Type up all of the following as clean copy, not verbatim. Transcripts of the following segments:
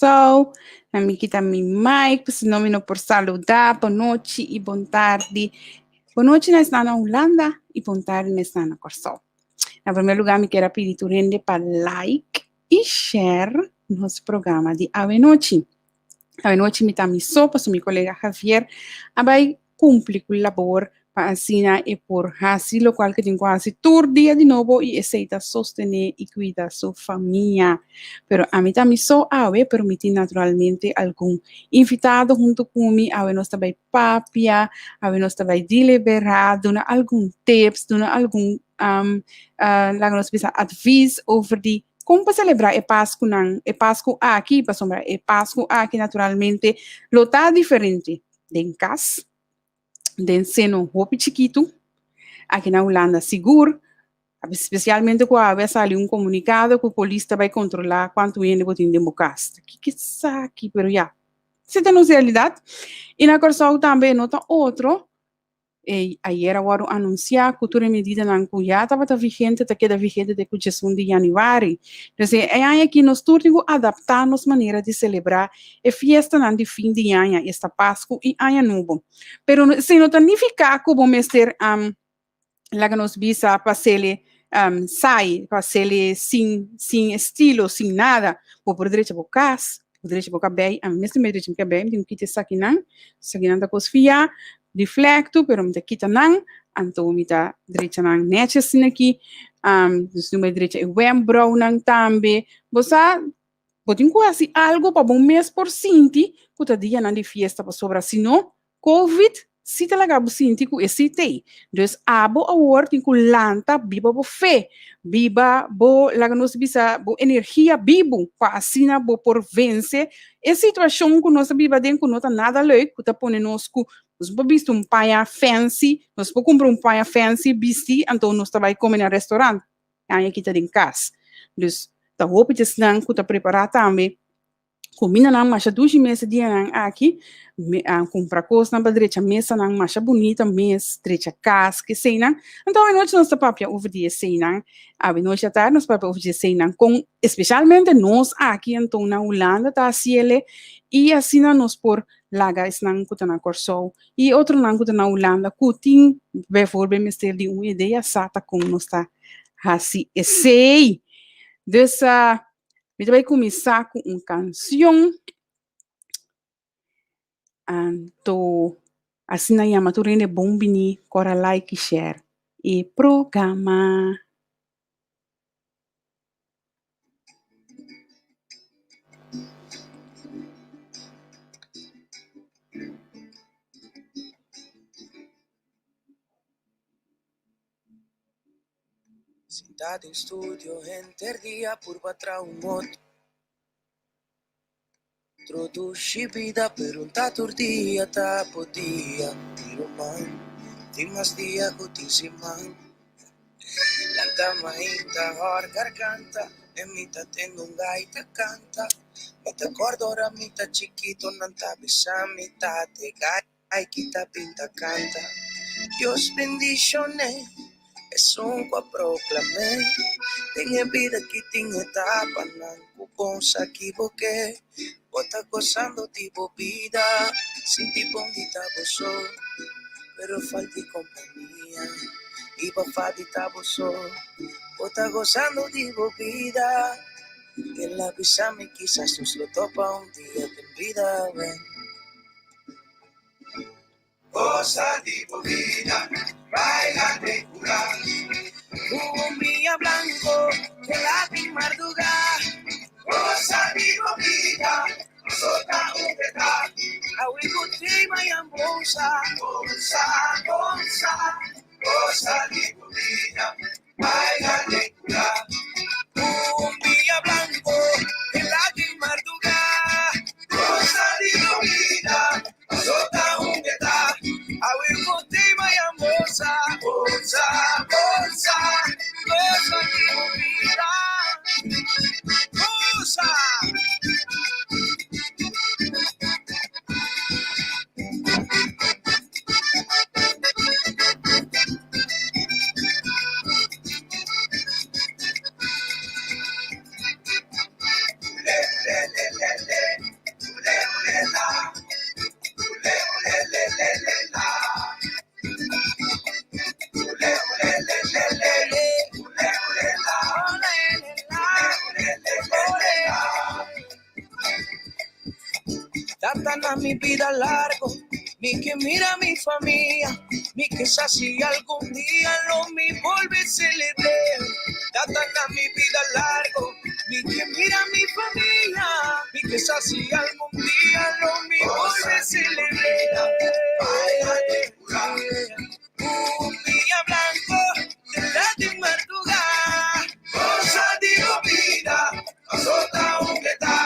So, na mi kita mi mic, pues no mi no por saluda. Bon nochi y bon tardi. Bon nochi na esnan na Hulanda y bon tardi na esnan na Kòrsou. Na primer lugar mi kier a pidi tur hende pa like y share nos programa di awe nochi. Awe nochi mi ta mi so, pasobra mi kolega Javier a bai kumpli ku labor pa asina e por hasi lokual ku e tin ku hasi tur dia di nobo i esei ta sostené i kuida su famia. Pero ami ta mi so awe, pero mi tin naturalmente algun invitado huntu ku mi. Awe nos ta bai papia, awe nos ta bai deliberá, duna algun tips, duna algun laga nos bisa advis over di kon pa selebrá e Paskunan, e Pasku aki, pasobra e Pasku aki naturalmente lo ta diferente den kas, den seno hopi chikitu, aki na Hulanda sigur, spesialmente ku awe a sali un komunikado ku polis ta bai kontrolá kuantu hende bo tin den bo kas. Ta kiko esaki? Pero ya, esei ta nos realidat. I na Kòrsou tambe no ta otro. E ayer a wòrdu anunsiá ku tur e medidanan ku ya tabata vigente ta keda vigente te ku djesun di yanüari. Entonces e aña aki nos tur tin ku adaptá nos manera di selebrá e fiestanan di fin di aña, esta Pasku i Aña Nobo. Pero esei no ta nifiká ku bo mester laga nos bisa pa sele sai, pa sele sin sin estilo, sin nada. Bo por drecha bo kas, bo por drecha bo kabei. Ami mester mi drecha mi kabei, mi tin ku kita esakinan. Esakinan ta kos fiá, di flèktu, pero mi ta kita nan, anto mi ta drecha nan nèchi asina aki. Dus mi drecha e wembrounan tambe. Bo sa, bo tin ku hasi algu pa bo mes por sinti ku ta dianan di fiesta, pasobra si no, Covid si ta laga bo sinti ku e si t'ei. Dus abo awor tin ku lanta biba bo fe, biba bo, laga nos bisa, bo energia bibu pa asina bo por vense e situashon ku nos ta biba aden ku no ta nada leuk, ku ta pone nos ku nos por bisti un paña fancy, nos por kumpra un paña fancy bisti anto nos ta bai kome na restaurant. E aña aki ta den kas. Dus ta hopi di esnan ku ta prepará tambe Kumindanan masha dushi mes e dianan aki. Mi a kumpra kosnan pa drecha mesanan masha bunita mes, drecha kas, ku eseinan. Anto awenochi nos ta papia over di eseinan. Awenochi atardi nos papia over di eseinan kon espeshalmente nos aki anto na Hulanda ta hasiele i asina nos por laga esnan ku ta na Kòrsou i otronan ku ta na Hulanda ku tin beivoorbeeld mester di un idea sa ta kon nos ta hasi esei. Dus Mi ta bai kuminsá ku un kansion. Anto asina yama tur hende bon bini kora like i share e programa. Sintá den studio henter dia purba traha un otro dushi bida pero un ta tur dia ta bo dia Mi ruman tin mas dia ku tin siman Lanta mainta hòr garganta e mi ta tende un gaita kanta Mi ta kòrda ora mi ta chikito nan ta bisa mi tate Gai ta pinta kanta Dios bendishon'é esun ku a proklam'é Den e bida ki tin etapanan ku bon sa kiboké Bo ta gosando di bo bida sinti bon di ta bo so Pero falt'i kompania i bo fa di ta bo so Bo ta gosando di bo bida El a bisa mi kisas nos lo topa un dia den bida wen. Gosa di bo bida, baila den kura. Cumbia blanco, te latin marduga. Gosa di bo bida, sota un beta. Awe ku te bayan bonsa, bonsa, bonsa. Gosa di bo bida, baila den kura. Cumbia blanco, te latin marduga. Gosa di bo bida, sota un beta. Awe ku te bayan bonsa, bonsa, bonsa. Gosa di bo bida, gosa. Tata na mi bida largo, mi ke mira mi famia, mi ke sa si algun dia lo mi bolbe selebr'é. Tata na mi bida largo, mi ke mira mi famia, mi ke sa si algun dia lo mi bolbe selebr'é. Cumbia blanco te latin marduga. Gosa di bo bida, pasota un beta.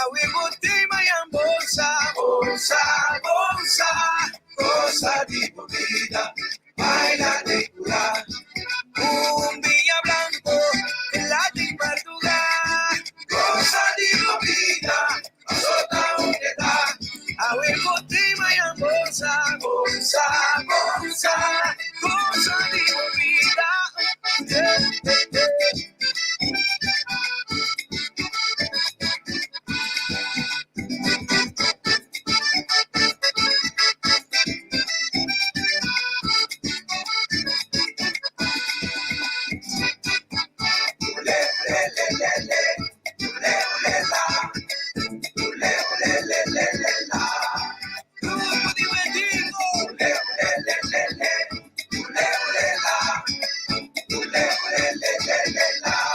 Awe bo te mayan bolsa, bolsa, bolsa. Gosa di bo bida, baila den kura. Cumbia blanco te latin marduga. Gosa di bo bida, pasota un beta. Awe bo te mayan bolsa, bolsa, bolsa. Gosa di bo bida. Yeah, yeah,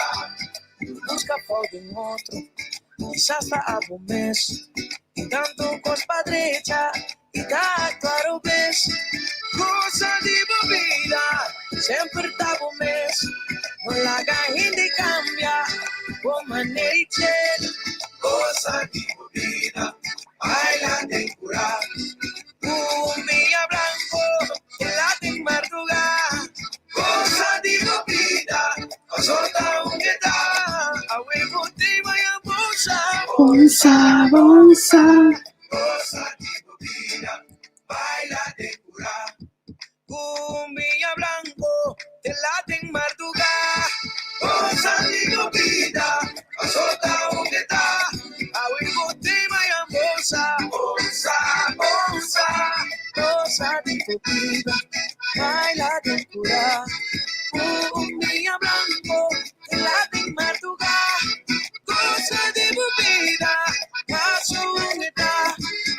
yeah. Busca for den otro, kisas ta abo mes. Tin tantu kos pa drecha i ta aktua robes. Gosa di bo bida, semper ta bo mes. No laga hende kambia bo manera di ser. Gosa di bo bida, baila den kura. Cumbia blanco, te latin marduga. Gosa di bo bida, pasota un eta. Awe bo te vaya bolsa. Bonsa, bonsa. Gosa di bo bida, baila den kura. Cumbia blanco, te latin marduga. Gosa di bo bida, pasota un eta. Awe bo te vaya bolsa. Bolsa, bolsa. Gosa di bo bida, baila den kura. Cumbia blanco, te latin marduga. Gosa di bo bida, paso un eta.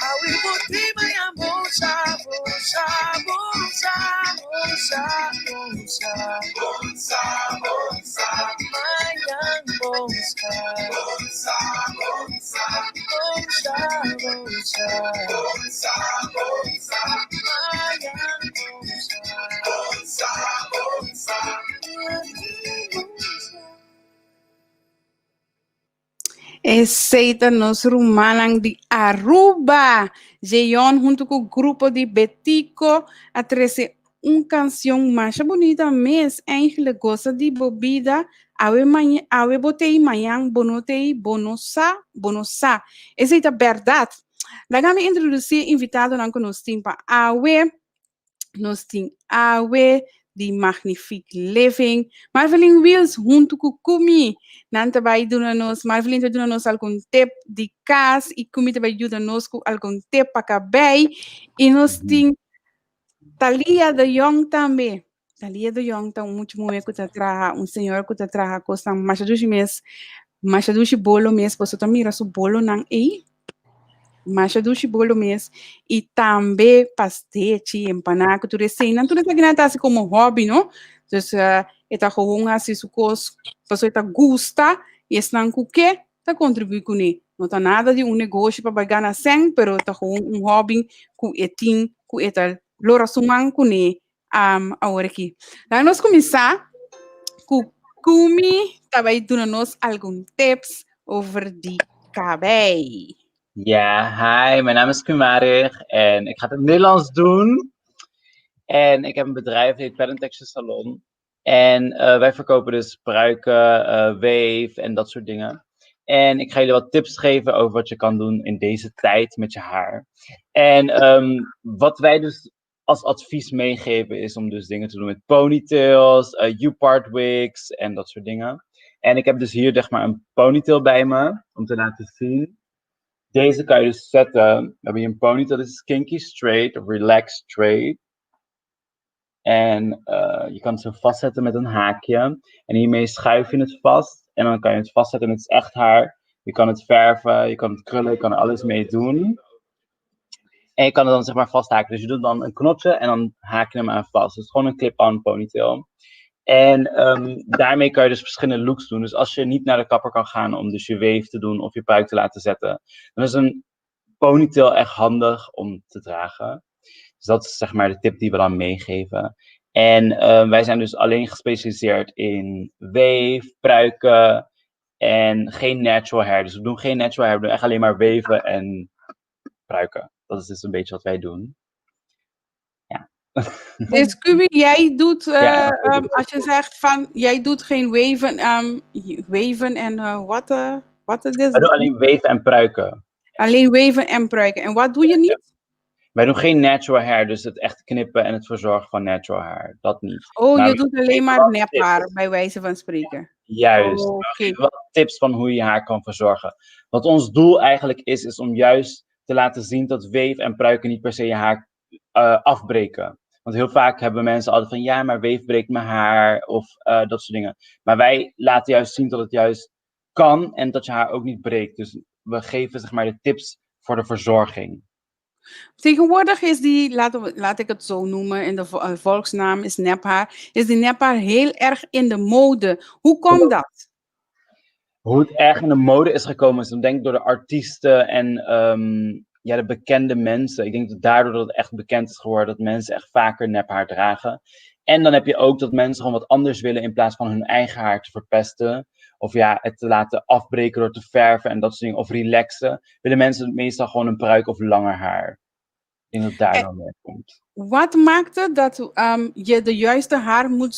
Awe bo Riba bo sa, bo sa, bo sa, bo sa, bo sa. Bo sa, bo sa. Mañan bo sa. Bo sa, bo sa. Bo sa, bo sa. Bo sa, bo sa. Mañan bo sa. Bo sa, bo sa. Bo sa. Esey ta nos rumannan di Aruba. Jeon hunto cu grupo di Betico a trece un cancion masha bunita mes. Eigenlijk goza di bo bida. Awe, maña, awe bo tey, mañan bo no tey, bo no sa, bo no sa. Esey ta berdad. Laga mi introduci invitadonan cu nos tin pa awe. Nos tin awe di Magnifique Living. Marvelin Wheels hunto cu Kumi. Nan ta bay duna nos, Marvelin ta duna nos algun tip di cas y Kumi ta bay yuda nos cu algun tip pa cabey. Y nos tin Thalia de Jong tambe. Thalia de Jong ta un mucha muhe cu ta traha, un señora cu ta traha cosnan masha dushi mes, masha dushi bolo mes. Boso ta mira su bolonan ey. Masha dushi bolo mes. Y tambe pastechi, empanada, cu tur eseinan. Tur esakinan ta haci como hobby, no? Dus e ta gewoon haci su cos pasobra e ta gusta y esnan cu ke ta contribui cune. No ta nada di un negoshi pa bay gana cen, pero ta gewoon un hobby cu e tin, cu e ta lora su man cune awor aki. Laga nos cuminsa cu Kumi ta bay duna nos algun tips over di cabey. Ja, hi, mijn naam is Kumarig en ik ga het in het Nederlands doen. En ik heb een bedrijf, het heet Pen Texture Salon. En wij verkopen dus pruiken, weave en dat soort dingen. En ik ga jullie wat tips geven over wat je kan doen in deze tijd met je haar. En wat wij dus als advies meegeven is om dus dingen te doen met ponytails, U-part wigs en dat soort dingen. En ik heb dus hier zeg maar een ponytail bij me, om te laten zien. Deze kan je dus zetten. We hebben hier een ponytail, dit is kinky straight of relaxed straight. En je kan het zo vastzetten met een haakje. En hiermee schuif je het vast. En dan kan je het vastzetten en het is echt haar. Je kan het verven, je kan het krullen, je kan er alles mee doen. En je kan het dan zeg maar vasthaken. Dus je doet dan een knotje en dan haak je hem aan vast. Dus gewoon een clip-on ponytail. En daarmee kan je dus verschillende looks doen. Dus als je niet naar de kapper kan gaan om dus je weave te doen of je pruik te laten zetten, dan is een ponytail echt handig om te dragen. Dus dat is zeg maar de tip die we dan meegeven. En wij zijn dus alleen gespecialiseerd in weave, pruiken en geen natural hair. Dus we doen geen natural hair, we doen echt alleen maar weven en pruiken. Dat is dus een beetje wat wij doen. Ja. Dus Kumi, jij doet, Ja, dat doe ik als je zegt van, jij doet geen weven, weven en wat het is? Wij doen alleen weven en pruiken. Alleen weven en pruiken. En wat doe je niet? Wij doen geen natural hair, dus het echt knippen en het verzorgen van natural hair. Dat niet. Oh, Maar je we doet alleen geven maar wel nephaar, tips. bij wijze van spreken. Juist. Oh, We oké. geven wel tips van hoe je je haar kan verzorgen. Wat ons doel eigenlijk is, is om juist te laten zien dat weave en pruiken niet per se je haar afbreken. Want heel vaak hebben mensen altijd van, ja, maar weave breekt mijn haar of dat soort dingen. Maar wij laten juist zien dat het juist kan en dat je haar ook niet breekt. Dus we geven zeg maar de tips voor de verzorging. Tegenwoordig is die, laat ik het zo noemen, in de volksnaam is nephaar, is die nephaar heel erg in de mode. Hoe komt dat? Hoe het erg in de mode is gekomen is, dan denk ik door de artiesten en de bekende mensen. Ik denk dat daardoor dat het echt bekend is geworden, dat mensen echt vaker nephaar dragen. En dan heb je ook dat mensen gewoon wat anders willen in plaats van hun eigen haar te verpesten. Of het te laten afbreken door te verven en dat soort dingen. Of relaxen. Willen mensen meestal gewoon een pruik of langer haar. Ik denk dat daar dan mee komt. Wat maakt het dat je de juiste haar moet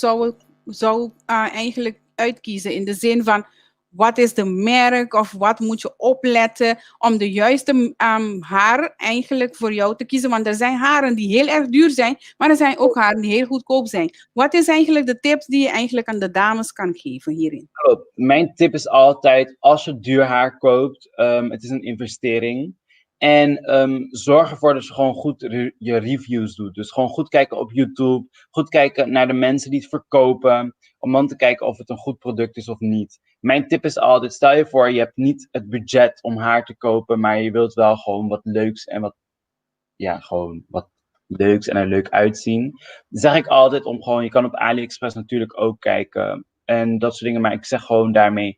zou eigenlijk uitkiezen? In de zin van, wat is de merk of wat moet je opletten om de juiste haar eigenlijk voor jou te kiezen? Want er zijn haren die heel erg duur zijn, maar er zijn ook haren die heel goedkoop zijn. Wat is eigenlijk de tips die je eigenlijk aan de dames kan geven hierin? Klopt. Mijn tip is altijd, als je duur haar koopt, het is een investering. En zorg ervoor dat je gewoon goed je reviews doet. Dus gewoon goed kijken op YouTube. Goed kijken naar de mensen die het verkopen. Om dan te kijken of het een goed product is of niet. Mijn tip is altijd, stel je voor, je hebt niet het budget om haar te kopen. Maar je wilt wel gewoon wat leuks en wat Ja, gewoon wat leuks en er leuk uitzien. Zeg ik altijd om gewoon, je kan op AliExpress natuurlijk ook kijken en dat soort dingen. Maar ik zeg gewoon daarmee,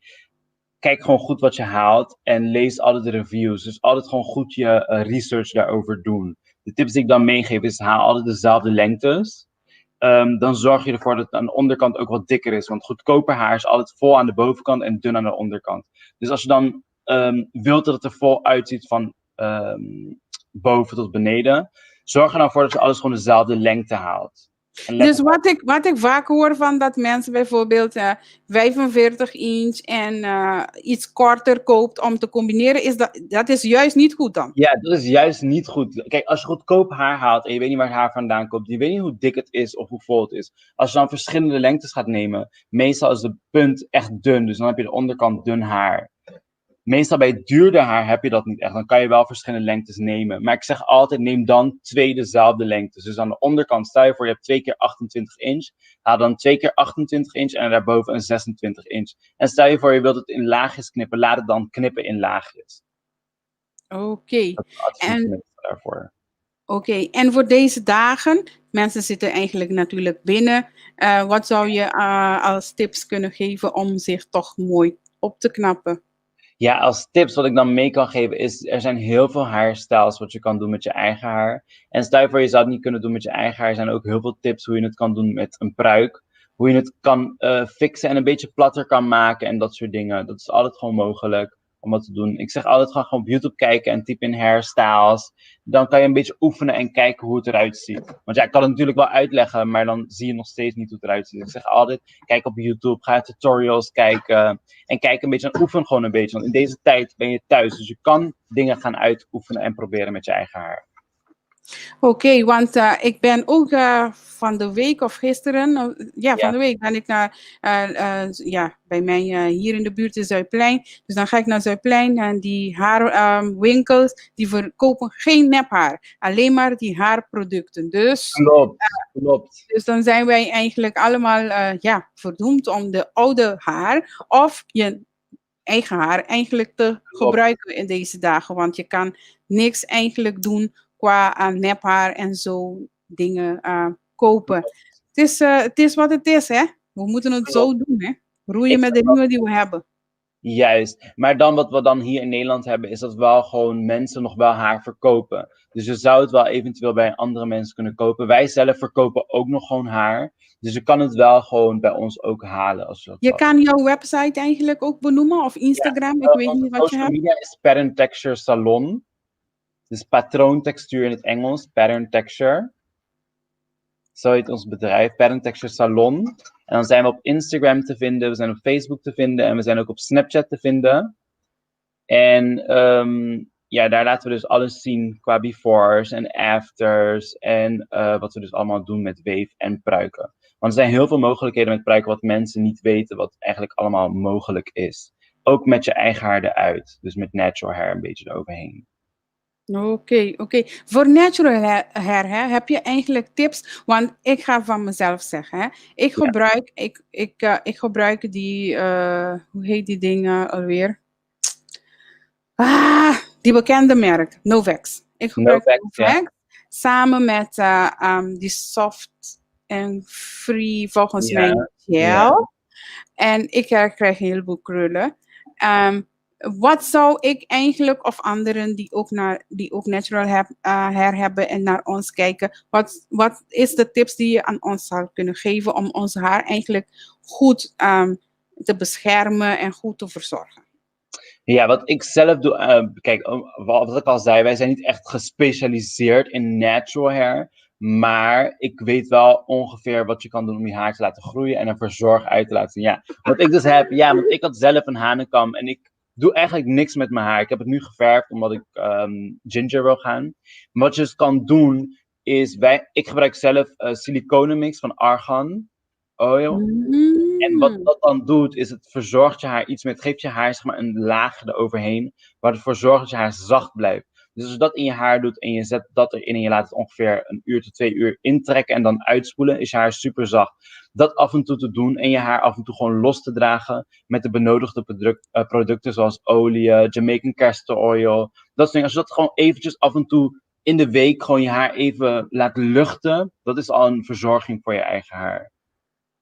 kijk gewoon goed wat je haalt en lees altijd de reviews. Dus altijd gewoon goed je research daarover doen. De tips die ik dan meegeef is, haal altijd dezelfde lengtes. Dan zorg je ervoor dat het aan de onderkant ook wat dikker is. Want goedkoper haar is altijd vol aan de bovenkant en dun aan de onderkant. Dus als je dan wilt dat het er vol uitziet van boven tot beneden, zorg er dan voor dat je alles gewoon dezelfde lengte haalt. Dus wat ik vaak hoor van dat mensen bijvoorbeeld 45 inch en iets korter koopt om te combineren, is dat, dat is juist niet goed dan? Ja, dat is juist niet goed. Kijk, als je goedkoop haar haalt en je weet niet waar het haar vandaan komt, je weet niet hoe dik het is of hoe vol het is. Als je dan verschillende lengtes gaat nemen, meestal is de punt echt dun, dus dan heb je de onderkant dun haar. Meestal bij duurder haar heb je dat niet echt. Dan kan je wel verschillende lengtes nemen. Maar ik zeg altijd, neem dan twee dezelfde lengtes. Dus aan de onderkant, stel je voor, je hebt twee keer 28 inch. Haal dan twee keer 28 inch en daarboven een 26 inch. En stel je voor, je wilt het in laagjes knippen. Laat het dan knippen in laagjes. Oké. En daarvoor. Oké, en voor deze dagen, mensen zitten eigenlijk natuurlijk binnen. Wat zou je als tips kunnen geven om zich toch mooi op te knappen? Ja, als tips wat ik dan mee kan geven is, er zijn heel veel hairstyles wat je kan doen met je eigen haar. En stel je voor, je zou het niet kunnen doen met je eigen haar. Er zijn ook heel veel tips hoe je het kan doen met een pruik. Hoe je het kan fixen en een beetje platter kan maken en dat soort dingen. Dat is altijd gewoon mogelijk om dat te doen. Ik zeg altijd, ga gewoon op YouTube kijken en typ in hairstyles. Dan kan je een beetje oefenen en kijken hoe het eruit ziet. Want ja, ik kan het natuurlijk wel uitleggen, maar dan zie je nog steeds niet hoe het eruit ziet. Ik zeg altijd, kijk op YouTube, ga tutorials kijken. En kijk een beetje en oefen gewoon een beetje. Want in deze tijd ben je thuis, dus je kan dingen gaan uitoefenen en proberen met je eigen haar. Oké, want ik ben ook van de week of gisteren, ja, van de week ben ik naar, ja, bij mij hier in de buurt in Zuidplein. Dus dan ga ik naar Zuidplein en die haarwinkels, die verkopen geen nephaar. Alleen maar die haarproducten. Dus, Dus dan zijn wij eigenlijk allemaal, ja, verdoemd om de oude haar of je eigen haar eigenlijk te gebruiken in deze dagen. Want je kan niks eigenlijk doen qua nephaar en zo dingen kopen. Het is wat het is, hè? We moeten het zo doen, hè? Roeien met de dingen die we hebben. Juist. Maar dan wat we dan hier in Nederland hebben, is dat wel gewoon mensen nog wel haar verkopen. Dus je zou het wel eventueel bij andere mensen kunnen kopen. Wij zelf verkopen ook nog gewoon haar. Dus je kan het wel gewoon bij ons ook halen. Als je dat Je kan jouw website eigenlijk ook benoemen of Instagram, ja, ik weet niet wat je hebt. Social media is Pattern Texture Salon. Dus patroontextuur in het Engels, Pattern Texture. Zo heet ons bedrijf, Pattern Texture Salon. En dan zijn we op Instagram te vinden, we zijn op Facebook te vinden en we zijn ook op Snapchat te vinden. En ja, daar laten we dus alles zien qua befores en afters en wat we dus allemaal doen met weave en pruiken. Want er zijn heel veel mogelijkheden met pruiken wat mensen niet weten wat eigenlijk allemaal mogelijk is. Ook met je eigen haar eruit, dus met natural hair een beetje eroverheen. Oké. Voor natural hair, hè, heb je eigenlijk tips? Want ik ga van mezelf zeggen, hè. Ik gebruik, ik gebruik die, hoe heet die dingen alweer? Ah, die bekende merk, Novex. Ik gebruik Novex, Novex, ja. Samen met die Soft and Free, volgens mij, gel. En ik krijg een heleboel krullen. Wat zou ik eigenlijk, of anderen die ook natural hair hebben en naar ons kijken, wat is de tips die je aan ons zou kunnen geven om ons haar eigenlijk goed te beschermen en goed te verzorgen? Ja, wat ik zelf doe, kijk, wat ik al zei, wij zijn niet echt gespecialiseerd in natural hair. Maar ik weet wel ongeveer wat je kan doen om je haar te laten groeien en er verzorgd uit te laten zien. Ja, wat ik dus heb, ja, want ik had zelf een hanenkam en ik doe eigenlijk niks met mijn haar. Ik heb het nu geverfd omdat ik ginger wil gaan. Maar wat je dus kan doen, is ik gebruik zelf siliconenmix van Argan Oil. En wat dat dan doet, is het verzorgt je haar iets meer. Het geeft je haar, zeg maar, een laag eroverheen, waar het ervoor zorgt dat je haar zacht blijft. Dus als je dat in je haar doet en je zet dat erin en je laat het ongeveer een uur tot 2 uur intrekken en dan uitspoelen, is je haar super zacht. Dat af en toe te doen en je haar af en toe gewoon los te dragen met de benodigde producten zoals olie, Jamaican castor oil. Dat soort dingen. Als je dat gewoon eventjes af en toe in de week gewoon je haar even laat luchten, dat is al een verzorging voor je eigen haar.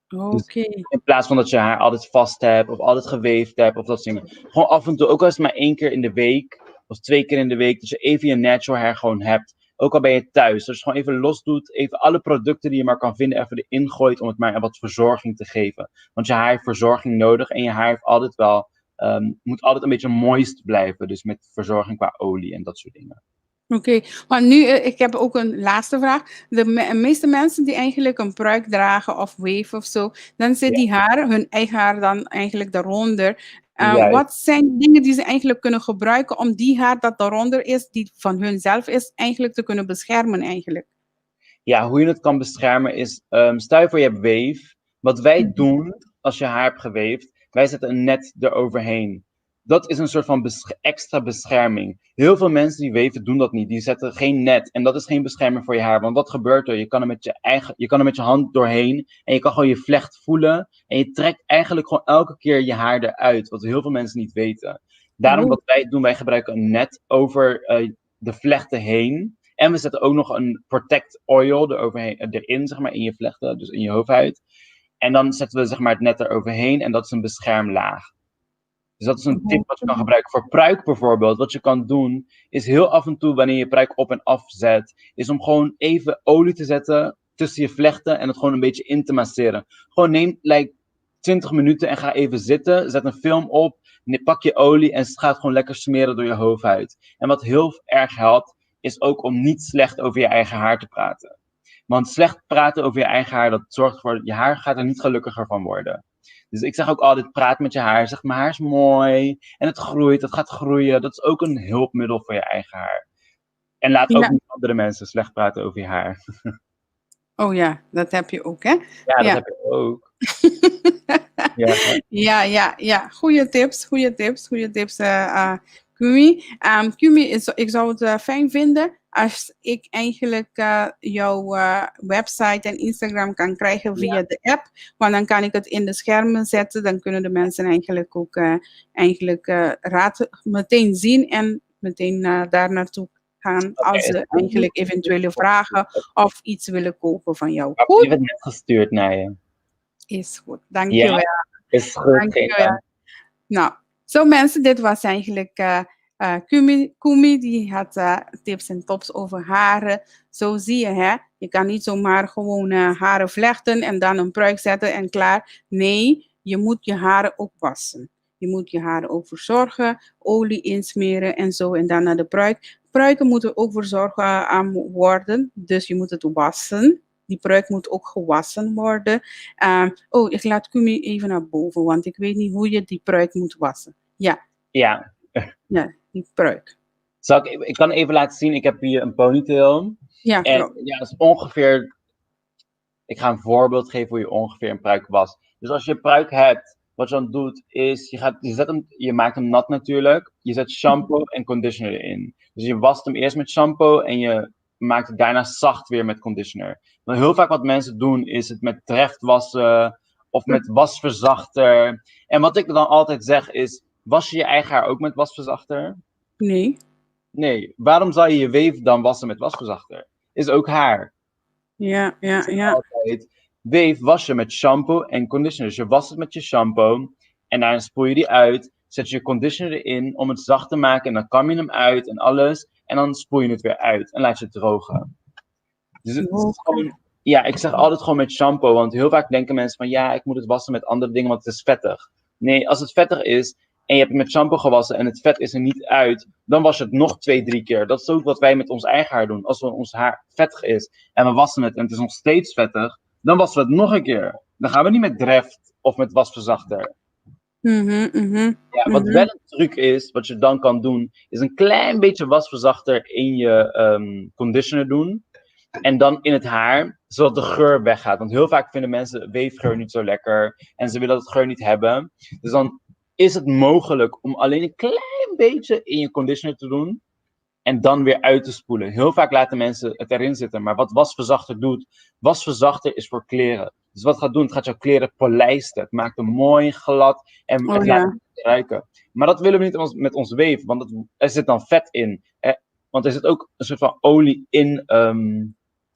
Dus in plaats van dat je haar altijd vast hebt of altijd gewaved hebt of dat soort dingen. Gewoon af en toe, ook al is het maar 1 keer in de week of 2 keer in de week, dat je even je natural hair gewoon hebt. Ook al ben je thuis, dat je het gewoon even los doet, even alle producten die je maar kan vinden even erin gooit om het maar wat verzorging te geven. Want je haar heeft verzorging nodig en je haar heeft altijd wel, moet altijd een beetje moist blijven. Dus met verzorging qua olie en dat soort dingen. Oké, maar nu, ik heb ook een laatste vraag. De meeste mensen die eigenlijk een pruik dragen of weave of zo, dan zit die haar, hun eigen haar dan eigenlijk daaronder. Wat zijn dingen die ze eigenlijk kunnen gebruiken om die haar dat daaronder is, die van hun zelf is, eigenlijk te kunnen beschermen eigenlijk? Ja, hoe je het kan beschermen is, stel je voor je hebt weave. Wat wij doen als je haar hebt gewaved, wij zetten een net eroverheen. Dat is een soort van extra bescherming. Heel veel mensen die weven doen dat niet. Die zetten geen net. En dat is geen bescherming voor je haar. Want wat gebeurt er? Je kan er met je hand doorheen. En je kan gewoon je vlecht voelen. En je trekt eigenlijk gewoon elke keer je haar eruit. Wat heel veel mensen niet weten. Daarom wat wij doen, wij gebruiken een net over de vlechten heen. En we zetten ook nog een protect oil erin, zeg maar, in je vlechten. Dus in je hoofdhuid. En dan zetten we, zeg maar, het net eroverheen. En dat is een beschermlaag. Dus dat is een tip wat je kan gebruiken. Voor pruik bijvoorbeeld, wat je kan doen, is heel af en toe wanneer je pruik op en af zet, is om gewoon even olie te zetten tussen je vlechten en het gewoon een beetje in te masseren. Gewoon neem like 20 minuten en ga even zitten, zet een film op, pak je olie en ga het gewoon lekker smeren door je hoofdhuid. En wat heel erg helpt, is ook om niet slecht over je eigen haar te praten. Want slecht praten over je eigen haar, dat zorgt ervoor, je haar gaat er niet gelukkiger van worden. Dus ik zeg ook altijd, praat met je haar. Zeg, mijn haar is mooi en het groeit, het gaat groeien. Dat is ook een hulpmiddel voor je eigen haar. En laat ook niet andere mensen slecht praten over je haar. Oh ja, dat heb je ook, hè? Ja, dat heb je ook. Ja. Ja. Goeie tips, goeie tips, goeie tips, Kumi. Kumi, ik zou het fijn vinden als ik eigenlijk jouw website en Instagram kan krijgen via de app. Want dan kan ik het in de schermen zetten. Dan kunnen de mensen eigenlijk ook eigenlijk raad meteen zien en meteen daar naartoe gaan als ze eigenlijk eventuele vragen of iets willen kopen van jou. Ik Goed? heb het net gestuurd naar je. Is goed, dankjewel. Ja, is goed. Dankjewel. Nou, zo mensen, dit was eigenlijk Kumi. Kumi die had tips en tops over haren. Zo zie je, hè. Je kan niet zomaar gewoon haren vlechten en dan een pruik zetten en klaar. Nee, je moet je haren ook wassen. Je moet je haren ook verzorgen, olie insmeren en zo. En dan naar de pruik. Pruiken moeten ook verzorgd worden, dus je moet het wassen. Die pruik moet ook gewassen worden. Oh, ik laat Kumi even naar boven, want ik weet niet hoe je die pruik moet wassen. Ja. Ja, die pruik. Ik kan even laten zien, ik heb hier een ponytail. Ja, klopt. Ja, dat is ongeveer... Ik ga een voorbeeld geven hoe je ongeveer een pruik wast. Dus als je een pruik hebt, wat je dan doet is, je maakt hem nat natuurlijk. Je zet shampoo en conditioner erin. Dus je wast hem eerst met shampoo en je maakt het daarna zacht weer met conditioner. Maar heel vaak wat mensen doen is het met Dreft wassen of met wasverzachter. En wat ik dan altijd zeg is, was je je eigen haar ook met wasverzachter? Nee. Nee. Waarom zou je je weave dan wassen met wasverzachter? Is ook haar. Ik zeg altijd, weave was je met shampoo en conditioner. Dus je wast het met je shampoo en daarna spoel je die uit. Zet je je conditioner erin om het zacht te maken en dan kam je hem uit en alles. En dan spoel je het weer uit en laat je het drogen. Dus het is gewoon, ja, ik zeg altijd gewoon met shampoo. Want heel vaak denken mensen van, ja, ik moet het wassen met andere dingen, want het is vettig. Nee, als het vettig is en je hebt het met shampoo gewassen en het vet is er niet uit, dan was je het nog 2, 3 keer. Dat is ook wat wij met ons eigen haar doen. Als ons haar vettig is en we wassen het en het is nog steeds vettig, dan wassen we het nog een keer. Dan gaan we niet met Dreft of met wasverzachter. Ja, wat wel een truc is, wat je dan kan doen, is een klein beetje wasverzachter in je conditioner doen. En dan in het haar, zodat de geur weggaat. Want heel vaak vinden mensen weefgeur niet zo lekker. En ze willen dat geur niet hebben. Dus dan is het mogelijk om alleen een klein beetje in je conditioner te doen. En dan weer uit te spoelen. Heel vaak laten mensen het erin zitten. Maar wat wasverzachter doet, wasverzachter is voor kleren. Dus wat het gaat doen, het gaat jouw kleren polijsten. Het maakt hem mooi, glad en het laat het ruiken. Maar dat willen we niet met ons weave, want er zit dan vet in. Want er zit ook een soort van olie in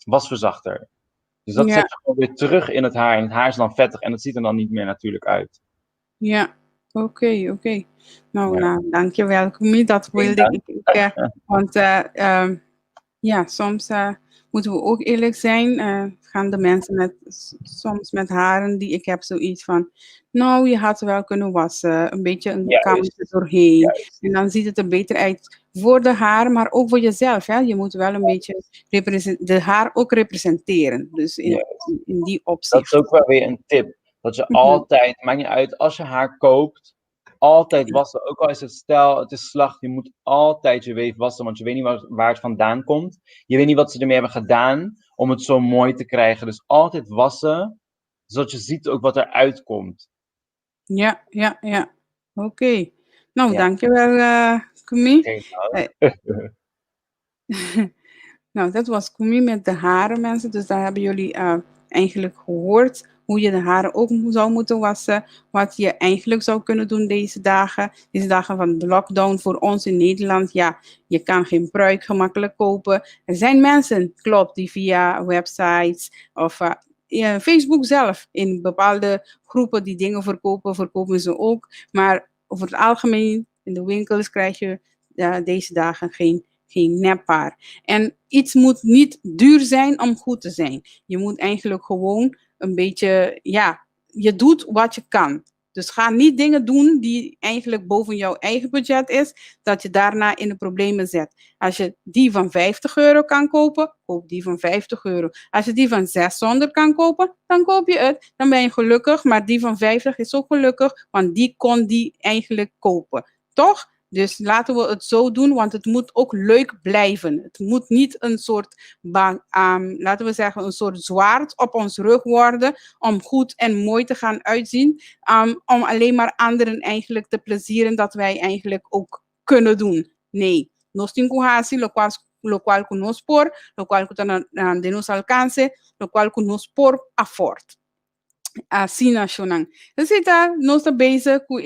wasverzachter. Dus dat zet je gewoon weer terug in het haar. En het haar is dan vettig en dat ziet er dan niet meer natuurlijk uit. Ja, oké. Nou, nou, dankjewel, Kumi. Dat wilde ik. Want ja, soms moeten we ook eerlijk zijn. Gaan de mensen soms met haren die ik heb zoiets van, nou, je had wel kunnen wassen. Een beetje een kammetje doorheen. En dan ziet het er beter uit voor de haar, maar ook voor jezelf. Hè? Je moet wel een beetje de haar ook representeren. Dus in die opzicht. Dat is ook wel weer een tip. Dat je altijd, maakt niet uit, als je haar koopt, altijd wassen. Ook al is het stijl, het is slag, je moet altijd je weave wassen, want je weet niet waar het vandaan komt. Je weet niet wat ze ermee hebben gedaan om het zo mooi te krijgen. Dus altijd wassen, zodat je ziet ook wat eruit komt. Ja. Oké. Nou, dankjewel, Kumi. Geen dank. Nou, dat was Kumi met de haren, mensen. Dus daar hebben jullie eigenlijk gehoord hoe je de haren ook zou moeten wassen. Wat je eigenlijk zou kunnen doen deze dagen. Deze dagen van de lockdown voor ons in Nederland. Ja, je kan geen pruik gemakkelijk kopen. Er zijn mensen, klopt, die via websites of ja, Facebook zelf in bepaalde groepen die dingen verkopen, verkopen ze ook. Maar over het algemeen, in de winkels krijg je deze dagen geen nephaar. En iets moet niet duur zijn om goed te zijn. Je moet eigenlijk gewoon een beetje, ja, je doet wat je kan. Dus ga niet dingen doen die eigenlijk boven jouw eigen budget is, dat je daarna in de problemen zet. Als je die van 50 euro kan kopen, koop die van 50 euro. Als je die van 600 kan kopen, dan koop je het. Dan ben je gelukkig, maar die van 50 is ook gelukkig, want die kon die eigenlijk kopen. Toch? Dus laten we het zo doen, want het moet ook leuk blijven. Het moet niet een soort, laten we zeggen, een soort zwaard op ons rug worden om goed en mooi te gaan uitzien. Om alleen maar anderen eigenlijk te plezieren dat wij eigenlijk ook kunnen doen. Nee, nos tin ku hasi lokual ku nos por, lokual ku ta den nos alkanse, lokual ku nos por afford. Asina shonnan. Dus ta nos ta bezig ku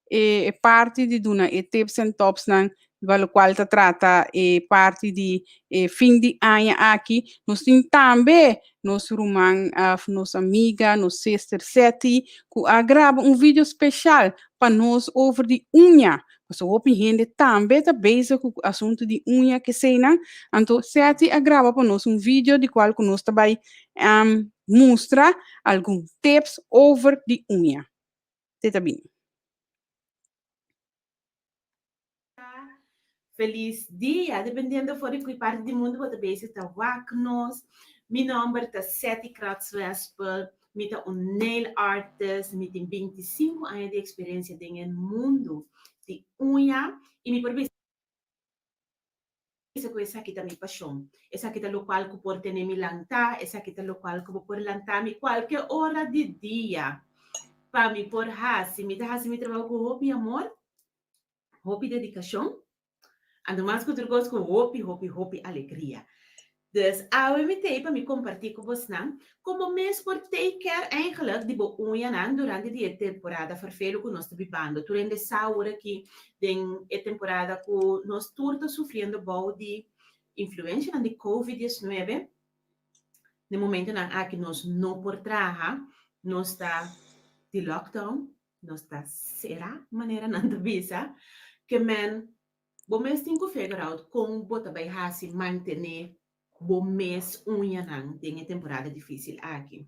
e parti di duna e tips en topsnan, lokual ta trata e parti di e fin di aña aki. Nos tin tambe nos ruman, nos amiga, nos sister Seti, ku a graba un video spesial pa nos over di uña. Paso hopi hende tambe ta bezig ku asuntu di uña ku eseinan. Anto Seti a graba pa nos un video di kual ku nos ta bai mustra algun tips over di uña. Teta bini. Felis dia, dependiendo for di kua parti di mundu bo ta bezig ta wak nos. Mi nòmber ta Seti Kratswespel, mi ta un nail artist, mi tin 25 aña di eksperensia den mundu di uña i mi por bisa ku esaki ta mi pashon. Esaki ta lokual ku por tene mi lantá, esaki ta lokual ku por lanta mi kualke ora di dia. Pa mi por hasi, mi ta hasi mi trabou ku hopi amor, hopi dedikashon, anto mas ku tur kos ku hopi, hopi, hopi alegria. Dus awe mi t'ei pa mi kompartí ku bosnan kon bo mes por take care eigenlijk di bo uñanan durante di e temporada ferfelu ku nos ta bibando. Tur hende sa awor aki den e temporada ku nos tur ta sufriendo bou di influensianan di COVID-19. Den momentonan aki nos no por traha, nos ta di lockdown, nos ta será manera nan ta bisa, ke men bo mes tin ku figure out kon bo ta bai hasi mantené bo mes uñanan den e temporada difísil aki.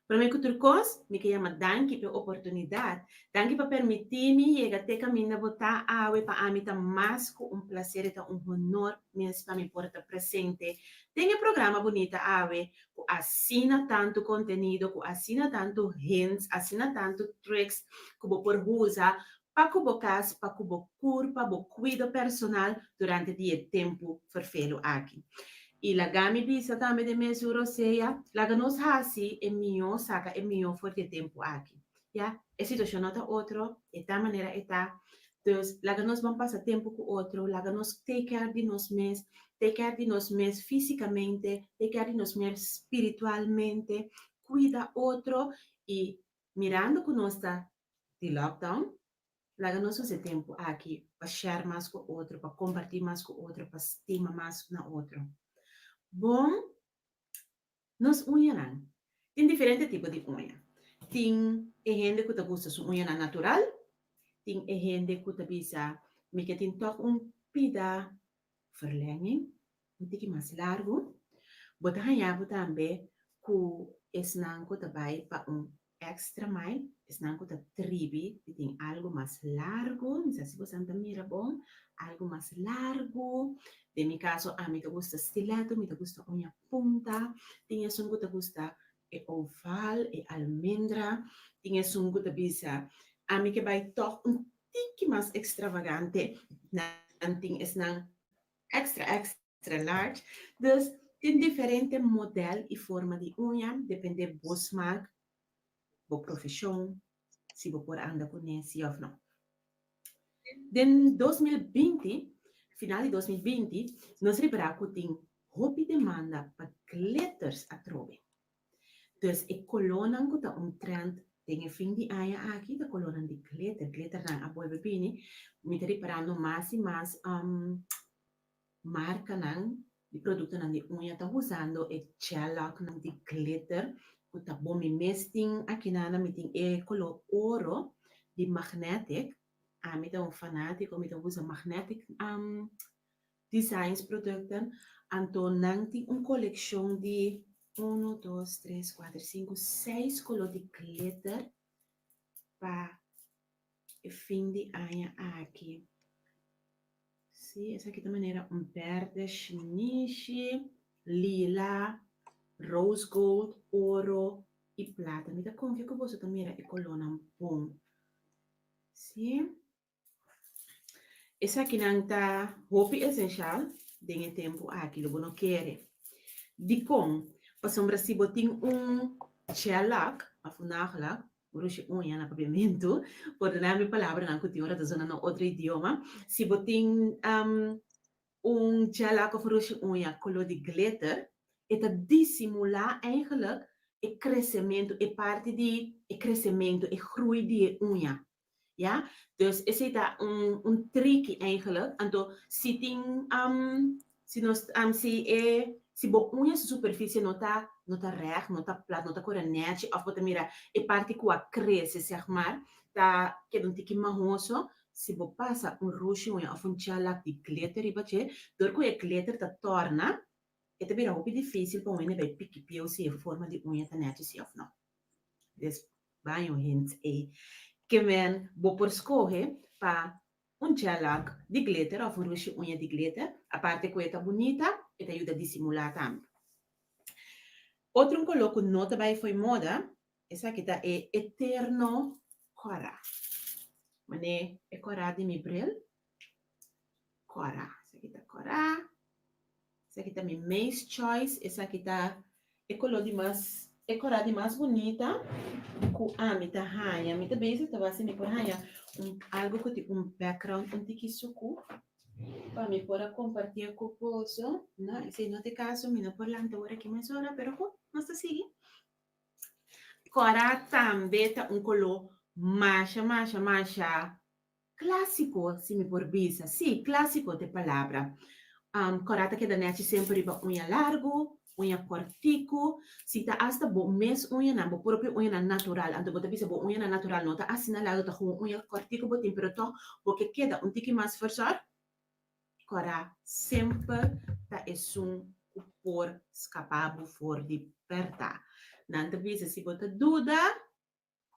Promé ku tur kos, mi ke yama danki pa e oportunidat. Danki pa permití mi yega te kaminda bo ta awe. Pa ami ta mas ku un plaser, e ta un honor mes pa mi por ta presente den e programa bunita awe ku asina tantu kontenido, ku asina tantu hints, asina tantu tricks ku bo por usa pa ku bo kas, pa ku bo kurpa, bo kuido personal durante di e tempu ferfelu aki. I laga mi bisa tambe den mes rosea, laga nos hasi e mihó, saka e mihó for di e tempu aki. Ya, e situashon no ta otro, e ta manera e ta. Dus laga nos ban pasa tempu ku otro, laga nos take care di nos mes, take care di nos mes físikamente, take care di nos mes spiritualmente, kuida otro i mirando ku nos ta di lockdown. Laga nos usa e tempu aki pa share mas ku otro, pa kompartí mas ku otro, pa stima mas na otro. Bon, nos uñanan. Tin diferente tipo di uña. Tin e hende ku ta gusta su uñanan natural, tin e hende ku ta bisa mi ke tin tòg un pida verlenging, un tiki mas largu. Bo ta haña bo tambe ku esnan ku ta bai pa un extra mile, esnan ku ta tribi di tin algu mas largu, mi sa si bosan ta mira bon, algu mas largu. Den mi kaso ami ta gusta stiletto, mi ta gusta uña punta, tin esun ku ta gusta e oval, e almendra, tin esun ku ta bisa ami ke bai tòg un tiki mas extravagante, nan tin esnan extra extra large. Dus tin diferente model y forma di uña, depende bo smaak, bo profesion, si bo por anda cune si of no. Den 2020, final di 2020, nos ripara cu tin hopi demanda pa glitters atrobe. Dus e kolónan ku ta un trend den e fin di aña aki ta kolónan di glitter. Glitternan a bolbe bini. Mi ta riparando mas i mas markanan di produktonan di uña ta usando e gel laknan di glitter ku ta bon. Mi mes tin akinana mi tin e koló oro di magnetic. Ami ta un fanátiko, mi ta usa magnetic Designs producten, anto nan tin un coleccion di uno, dos, tres, cuater, cinco, seis color di glitter pa e fin di aña aki. Sí, esaki ta manera un berde shinishi, lila, rose gold, oro y plata. Mi ta confia cu boso ta mira e colornan bon. Sí. Esakinan ta hopi esenshal den e tempu aki, lo bo no kere. Dikon? Pasobra si bo tin un gel-lak òf un nagellak, un rushi uña na papiamentu, pordona mi palabranan ku tin ora ta zona na otro idioma, si bo tin un gel-lak òf un rushi uña koló di glitter, e ta disimulá eigenlijk e kresementu, e parti di e kresementu, e groei di e uña. Ya, dus esei ta un un triki eigenlijk. Anto si tin si nos si e si bo uña su superficie no ta no ta règt, no ta plat, no ta kore nèchi òf bo ta mira e parti ku a krese sèg mar ta keda un tiki mahoso, si bo pasa un rushi uña òf un gel-lak di glitter riba dje, dor ku e glitter ta tòrna e ta bira hopi difísil pa un hende bai piki pieu si e forma di uña ta nèchi si òf no. Dus baño hint ei. Ke men bo por skohe pa un gel lak di glitter òf un rushi uña di glitter. Aparte ku e ta bunita, e ta yuda disimulá tambe. Otro un koló ku no ta bai fo'i moda, esaki ta e eterno kòrá. Man'é e kòrá di mi bril, kòrá. Esaki ta kòrá. Esaki ta mi mace choice. Esaki ta e koló di mas, e kòrá di mas bunita ku ami ta haña. Mi ta bezig ta wak si mi por haña un algu ku tin un background un tiki sukú pa mi por a kompartié ku boso. No, esei no ta e kaso, mi no por lanta ora aki mesora, pero ku nos ta sigui. Kòrá tambe ta un koló masha masha masha Klásiko, si mi por bisa. Sí, klásiko ta e palabra. Kòrá ta keda nèchi semper riba uña largu, uña kòrtiku. Si ta asta bo mes uñanan, bo propio uñanan natural, anto bo ta bisa bo uñanan natural no ta asina largu, ta gewoon uña kòrtiku bo tin, pero tòg bo ke keda un tiki mas verzòrg, kòrá semper ta esun ku por skapá bo for di pèrtá. Nan ta bisa si bo ta duda,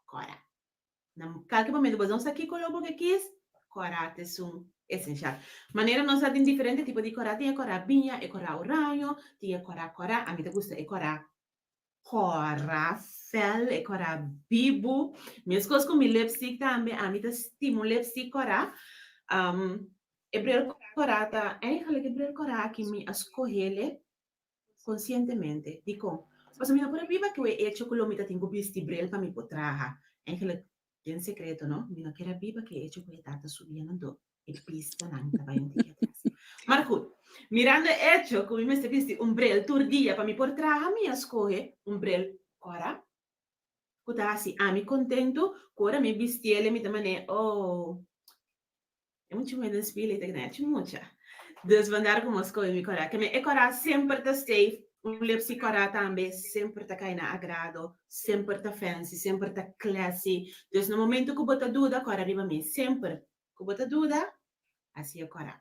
kòrá. Na kalke momento bo no sa kiko lo bo ke kis, kòrá ta esun esenshal. Manera nos sa tin diferente tipo di kòrá, tin e kòrá biña, e kòrá oraño, tin e kòrá kòrá, ami ta gusta e kòrá kòrá fèl, e kòrá bibu. Meskos ku mi lipstick tambe, ami ta stima un lipstick kòrá. E bril kòrá ta, eigenlijk e bril kòrá aki mi a skohele Konsientemente. Dikon? Pasobra mi no por a biba ku e echo ku lo mi ta tin ku bisti bril pa mi por traha. Eigenlijk, den sekreto, no, mi no kier a biba ku e echo ku e tata subiendo anto e pistanan ta bai un tiki atras. Maar goed, mirando e echo ku mi mester bisti un bril tur dia pa mi por traha, mi a skohe un bril kòrá ku ta hasi ami kontentu, ku ora mi bistiel mi ta manera, oh. E mucha muhé den spil ei ta nechi mucha. Dus vandaar ku mi a skohe mi kòrá. Keme e kòrá semper ta safe, un lipstick kòrá tambe semper ta kai na agrado, semper ta fancy, semper ta classy. Dus na momento ku bo ta duda, kòrá riba mi. Semper ku bo ta duda, hasi e kòrá.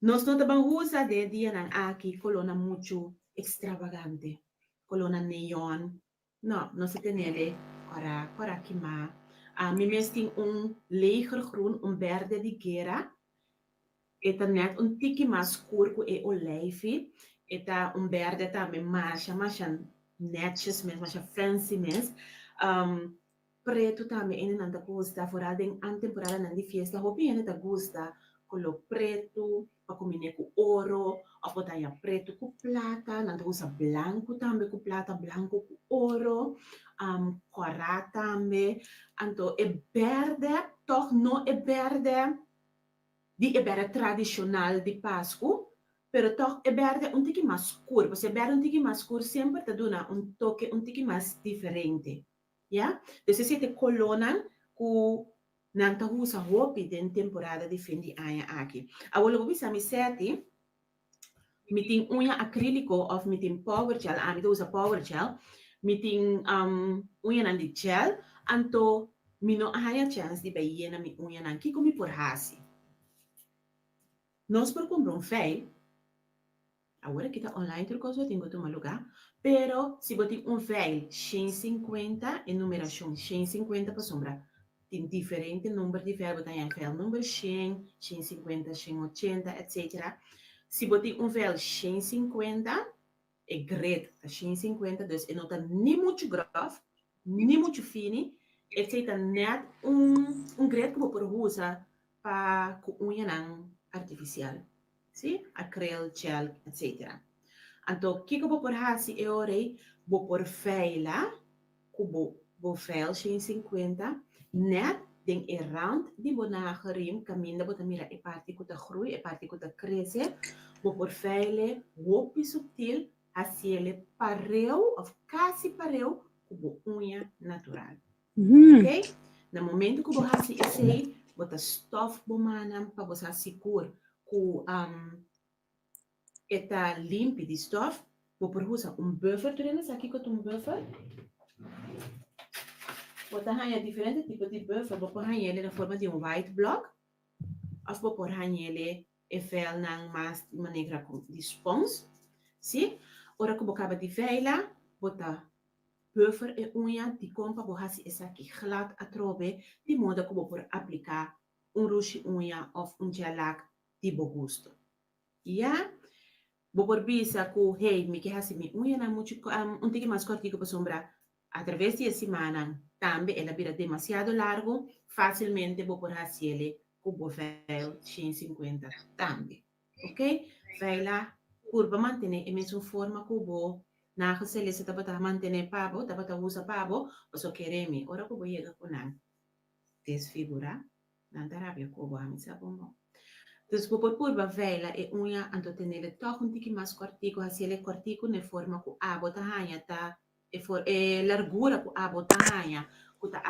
Nos no ta ban usa den e dianan aki kolónan muchu ekstravagante, kolónan neon. No, nos ta tenele kòrá, kòrá kimá. Mi mes tin un legergroen, un bèrdè di guera. E ta nèt un tiki mas skur ku e oleifi. E ta un bèrdè tambe masha, masha nètjes mes, masha fancy mes. Pretu tambe hendenan ta gusta, foral den an temporadanan di fiesta hopi hende ta gusta koló pretu pa kombiné ku oro òf bo ta haña pretu ku plata, nan ta usa blanku tambe ku plata, blanku ku oro, kòrá tambe. Anto e bèrdè tòg no e bèrdè di e bèrdè tradishonal di Pasku, pero tòg e bèrdè un tiki mas skur, pasobra e bèrdè un tiki mas skur semper ta duna un toke un tiki mas diferente. Ya, dus esei ta e kolónan ku nan ta usa hopi den temporada di fin di aña aki. Awor lo bo bisa mi Seti, mi tin uña akríliko òf mi tin power gel, ami ta usa power gel, mi tin uñanan di gel, anto mi no a haña chèns di bai yena mi uñanan, kiko mi por hasi? Nos por kumpra un fei. Awor aki ta online tur kos bo tin ku tuma lugá, pero si bo tin un veil 150, e numerashon 150 pasobra tin diferente number di veil, bo ta haña veil number 100, 150, 180, etcetera. Si bo tin un veil 150, e grid ta 150, dus e no ta ni muchu gròf, ni muchu fini, esei ta nèt un grid ku bo por usa pa ku uñanan artifisial. Sí, acryl, gel, etc. Anto, kiko bo por hasi e ora ei? Bo por feila ku bo bo feil 150 nèt den e rand di bo nagelriem kaminda bo ta mira e parti ku ta grui, e parti ku ta krese. Bo por feil'e hopi subtil, hasiel'e pareu òf kasi pareu ku bo uña natural. Ok? Na momento ku bo hasi esei, bo ta stof bo mannan pa bo sa sigur ku e ta limpi di stof. Bo por usa un buffer. Tur hende sa kiko ta un buffer? Bo ta haña diferente tipo di buffer. Bo por haña el den forma di un white block òf bo por haña el e velnan mas di manera di spons. Sí? Ora ku bo kaba di veila, bo ta Buffer e uña dikon pa bo hasi esaki glad atrobe di moda ku bo por apliká un rushi uña òf un gel lak di bo gusto. Ya, bo por bisa ku hey mi ke hasi mi uñanan muchu un tiki mas kòrtiku pasobra atraves di e simannan tambe el a bira demasiado largu, fásilmente bo por hasiele ku bo vèl 150 tambe. Ok, Veila purba mantené e mesun forma ku bo nagel celeste tabata mantené pa bo, tabata usa pa bo, pasobra kere mi, ora ku bo yega ku nan desfigurá, nan ta rabia ku bo, ami sa bon bon. Dus bo por purba veila e uña anto tenele tòg un tiki mas kòrtiku, hasiel e kòrtiku na e forma ku abo ta haña ta e for e largura ku abo ta haña ku ta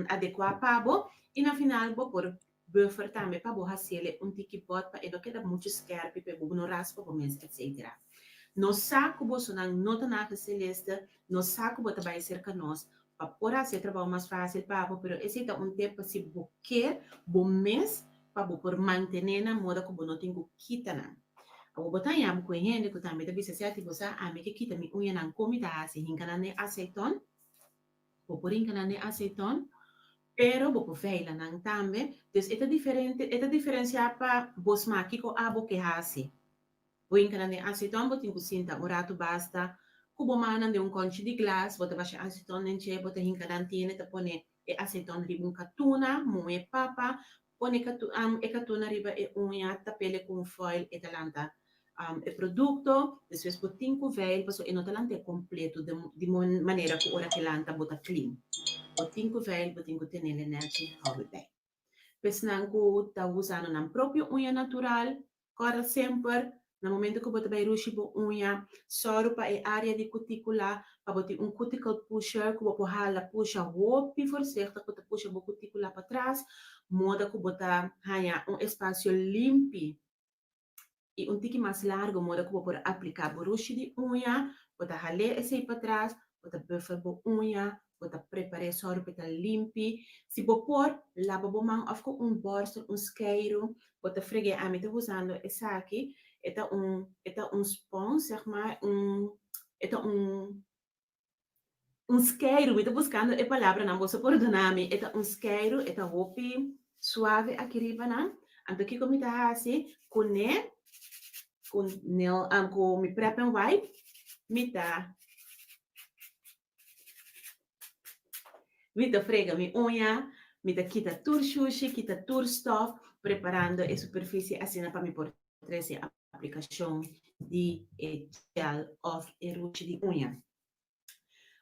adekuá pa bo i na final bo por buffer tambe pa bo hasiel e un tiki bòt pa e no keda muchu skèrpi pa e bo no raspa bo mes etcetera. Nos sa ku bosonan no ta nagel celeste, nos sa ku bo ta bai serka nos pa por hasi e trabou mas fásil pa bo pero esei ta un tip pa si bo ke bo mes pa bo por mantené nan moda ku bo no tin ku kita nan. Awor bo ta haña bo ku e hende ku tambe ta bisa sèti bo sa ami ke kita mi uñanan kon mi ta hasi hinka nan den aseiton Bo por hinka nan den aseiton, pero bo por veila nan tambe. Dus e ta diferente, e ta diferenciá pa bo smak kiko abo ke hasi. Bo hinka nan den aseiton, bo tin ku sinta un ratu basta ku bo mannan den un konchi di glas, bo ta basha aseiton den dje, bo ta hinka nan tiene, ta pone e aseiton riba un katuna, muhe papa, Pone e katuna riba e uña, tap'el ku un foil, e ta lanta e produkto. Despues bo tin ku veil pasobra e no ta lanta e kompleto di manera ku ora ke lanta bo ta clean. Bo tin ku veil, bo tin ku tenel e nechi hou e bei. Pesnan ku ta usando nan propio uña natural, kòrda semper. Na momento ku bo ta bai rushi bo uña, sòru pa e área di kutíkula pa bo tin un cuticle pusher ku bo por hala pusha hopi voorzichtig bo ta pusha bo kutíkula patras, moda ku bo ta haña un espasio limpi i un tiki mas largu moda ku bo por apliká bo rushi di uña, bo ta hal'é esei patras, bo ta buffer bo uña, bo ta prepar'é sòru pa e ta limpi. Si bo por, laba bo man òf ku un bòrstel, un skeiru, bo ta freg'é. Ami ta usando esaki, e ta un e ta un spons, sèg mar, un e ta un un skeiru, mi ta buskando e palabranan, boso pordona mi, e ta un skeiru, e ta hopi suave aki riba nan. Anto kiko mi ta hasi kuné, ku nail ku mi prep and wipe, mi ta Mi ta frega mi uña, mi ta kita tur shushi, kita tur stof, preparando e superficie asina pa mi por trece aplicacion di e gel of e rushi di uña.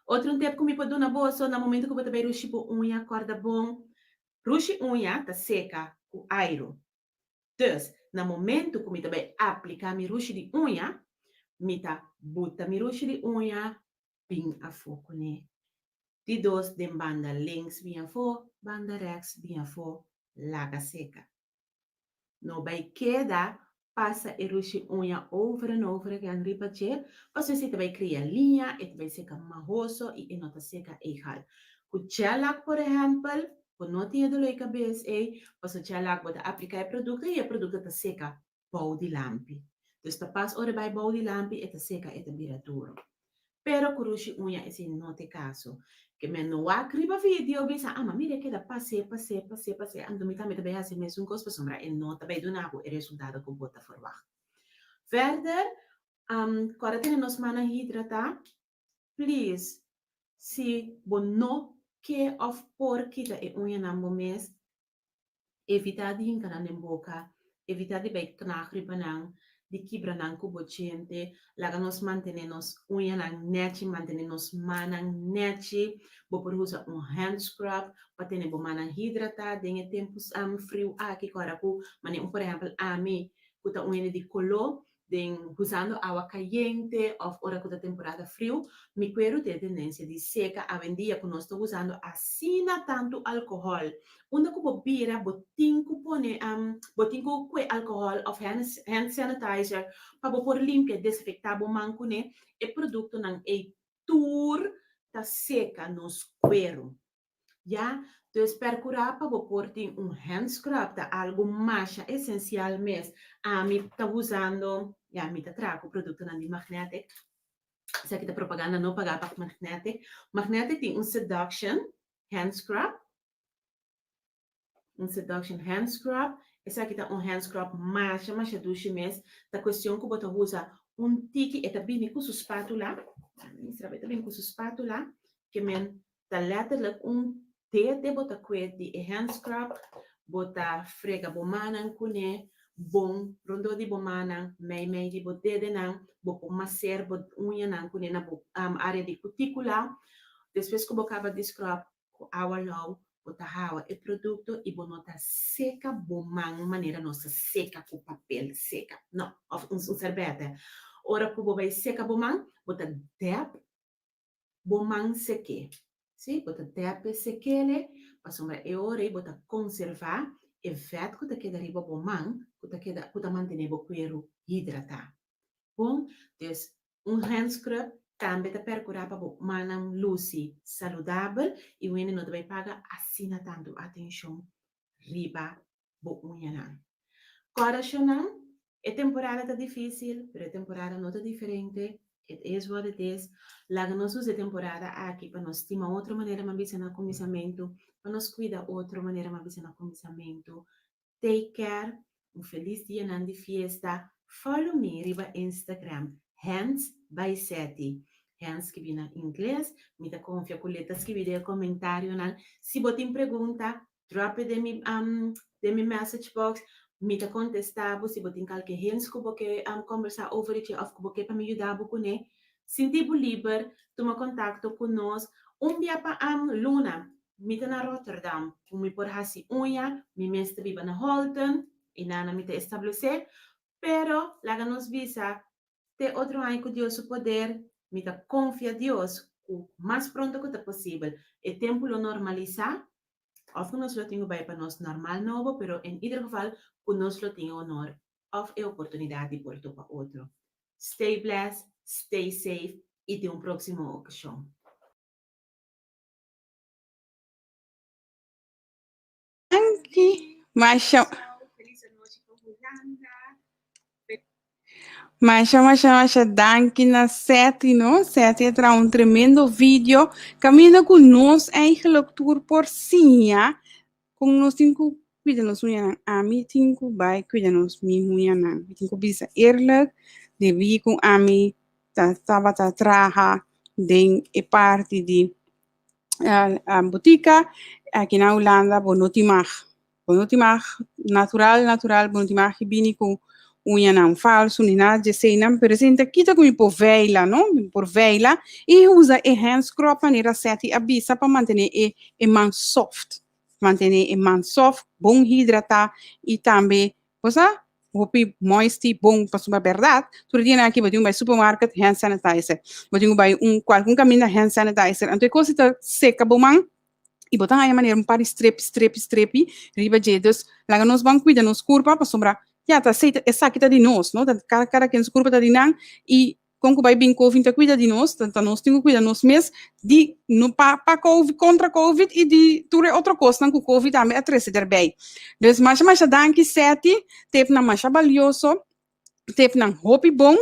Otro un tip cu mi por duna boso, na momento cu bo ta bay rushi bo uña, corda bon, rushi uña ta seca cu airo. Dus, na momento cu mi ta bay aplica mi rushi di uña, mi ta buta mi rushi di uña bin afó kuné. Di dos den banda links bin afó, banda rèks bin afó, laga seka. No bai keda pasa e rushi uña over en over again riba dje, pasobra esei ta bai kria liña, e ta bai seka mahoso i e no ta seka egal. Ku gel-lak por ehèmpel, bo no tin e doló di kabes ei, pasobra gel-lak bo ta apliká e produkto i e produkto ta seka bou di lampi. Dus ta pas ora e bai bou di lampi e ta seka e ta bira duro. Pero ku rushi uña esei no ta e kaso. Ke men no wak riba video bisa ama mira e keda pas'é pas'é pas'é pas'é anto mi tambe ta bai hasi e mesun kos pasobra e no ta bai duna bo e resultado ku bo ta ferwagt. Verder, kòrda tene nos mannan hidratá. Please, si bo no ke òf por kita e uñanan bo mes, Evitá di hinka nan den boka, evitá di bai knag riba nan, di kibra nan ku bo djente. Laga nos mantené nos uñanan nèchi, mantené nos mannan nèchi. Bo por usa un hand scrub pa tene bo mannan hidratá den e tempu friu aki ku ora ku manera un por ehèmpel ami ku ta un hende di koló Den usando awa cayente of ora cu ta temporada friu, mi cuero tin e tendencia di seca. Awendia cu nos ta usando asina tanto alcohol, unda cu bo bira bo tin cu pone, bo tin cu cue alcohol of hand sanitizer pa bo por limpia, desinfecta bo man cune, e productonan ey tur ta seca nos cuero. Ya, dus percura pa bo por tin un hand scrub ta algo masha esencial mes. Ami ta usando, ya mi ta traha cu productonan di Magnetic. Esaki ta propaganda no paga pa Magnetic. Magnetic tin un seduction hand scrub. Un seduction hand scrub. Esaki ta un hand scrub masha masha dushi mes. Ta cuestion cu bo ta usa un tiki, e ta bini cu su spatula. E ta bini cu su spatula. Ke men Ta letterlijk un dede bo ta kue di e hand scrub, bo ta frega bo mannan kuné bon rondó di bo mannan, mei mei di bo dedenan, bo por maser bo uñanan kuné na bo área di kutíkula. Despues ku bo kaba di scrub ku awa lou, bo ta hawa e produkto i bo no ta seka bo man manera nos ta seka ku papel seka, no, òf un serbete. Ora ku bo bai seka bo man, bo ta dèp bo man sek'é. Sí, bo ta dèp e sek'é pasobra e ora ei bo ta konservá e vèt ku ta keda riba bo man ku ta keda ku ta mantené bo kueru hidratá. Bon, dus un hand scrub tambe ta perkurá pa bo mannan lusi saludabel i wende no ta bai paga asina tantu atenshon riba bo uñanan. Kòrashonnan, e temporada ta difísil, pero e temporada no ta diferente, it is what it is. Laga nos usa e temporada aki pa nos stima otro manera mi a bisa na kuminsamentu, pa nos kuida otro manera mi a bisa na kuminsamentu. Take care, un felis dianan di fiesta. Follow mi riba Instagram, Hands by Setty. Hands skibi na ingles, mi ta konfia ku le ta skibi den e komentarionan. Si bo tin pregunta, Drop e den mi den mi message box, mi ta contesta bo si bo tin kalke hints ku bo ke combersa over di dje of ku bo ke pa mi yuda bo kuné. Sinti bo liber, tuma contacto ku nos. Un bia pa luna mi ta na Rotterdam ku mi por hasi uña, mi mes ta biba na Holten, i nana mi ta establece. Pero laga nos bisa te otro aña ku Dios su poder, mi ta konfia Dios ku mas pronto ku ta posibel e tempu lo normalisá òf ku nos lo tin ku bai pa nos normal nobo, pero en ieder geval ku nos lo tin e honor òf e oportunidat di por topa otro. Stay blessed, stay safe i te un próksimo okashon. Danki. Masha. Feliz anochi pa Hulanda. Masha, masha, masha danki na Seti, no? Seti a traha un tremendo video. Caminda cu nos eigenlijk tur por siña con nos tin cu cuida nos huñanan. Ami tin cu bay cuida nos mi huñanan. Mi tin cu bisa eerlijk, debí cu ami ta tabata traha den e parti di botica, aki na Hulanda bo no tin mag. Bo no tin mag natural, natural, bo no tin mag bini ku uñanan falso ni nada di eseinan, pero esei ta kita ku mi por veila, no? Mi por veila i usa e hand scrub manera Seti a bisa pa mantené e e man soft. Mantené e man soft, bon hidratá i tambe, bo sa, hopi moisty, bon, pasobra bèrdat, tur e dianan aki bo tin ku bai supermarket, hand sanitizer. Bo tin ku bai un kualke kaminda hand sanitizer. Anto e kos ei ta seka bo man i bo ta haña manera un par di strepi, strepi, strepi riba dje. Dus laga nos ban kuida nos kurpa pasobra ya ta esei esaki ta di nos, no? Ta kada kada ken su kurpa ta di nan i kon ku bai bin covid ta kuida di nos, ta nos tin ku kuida nos mes di no pa pa covid kontra covid i di tur e otro kosnan ku covid tambe a trese derbei. Dus masha masha danki Seti, tepnan masha balioso. Tipnan hopi bon,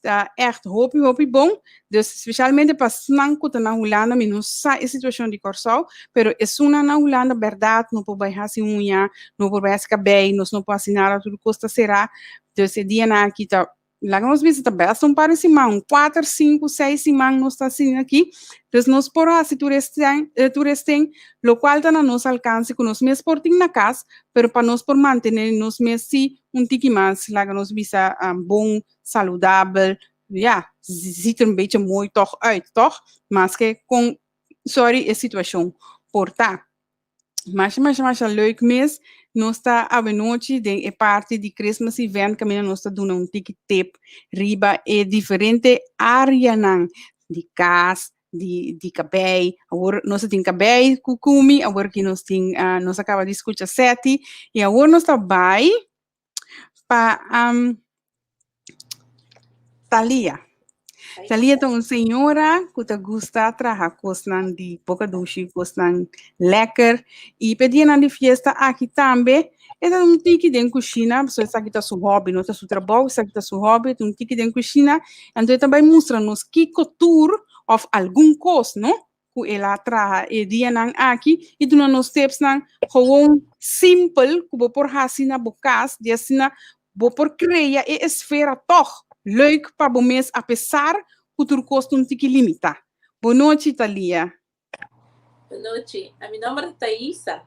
ta echt hopi hopi bon. Dus specialmente pa esnan ku ta na Hulanda, mi no sa e situashon di Kòrsou, pero esunnan na Hulanda bèrdat no por bai hasi uña, no por bai hasi kabei, nos no por hasi nada, tur kos ta será. Dus e dianan aki ta, laga nos bisa ta bèst un par di siman, un kuater, sinku, seis siman nos ta asina aki. Dus nos por hasi tur esten, tur esten, lokual ta na nos alkanse ku nos mes por tin na kas, pero pa nos por mantené nos mes si un tiki mas, laga nos bisa bon, saludabel, ja, ziet er een beetje mooi toch uit, toch? Maske kon, sorry, e situacion por ta. Masha, masha, masha leuk mes. Nos ta awenochi den e parti di Christmas event kaminda nos ta duna un tiki tip riba e diferente areanan di kas, di di kabei. Awor nos a tin kabei ku kumi, awor ki nos tin uh, nos a kaba di skucha Seti i awor nos ta bai pa um, Thalia. Thalia ta un señora ku ta gusta traha kosnan di boka dushi, kosnan lekker. I pe dianan di fiesta aki tambe e ta un tiki den kushina, pasobra esaki ta su hobby, no ta su trabou, esaki ta su hobby, e ta un tiki den kushina. Anto e ta bai mustra nos kiko tur òf algun kos, no, ku el a traha e dianan aki i duna nos tipsnan gewoon simpel ku bo por hasi na bo kas, di asina bo por krea e esfera tòg leuk pa bo mes apesar ku tur kos ta un tiki limitá. Bonochi, Thalia. Bonochi. Mi nòmber ta Thaisa.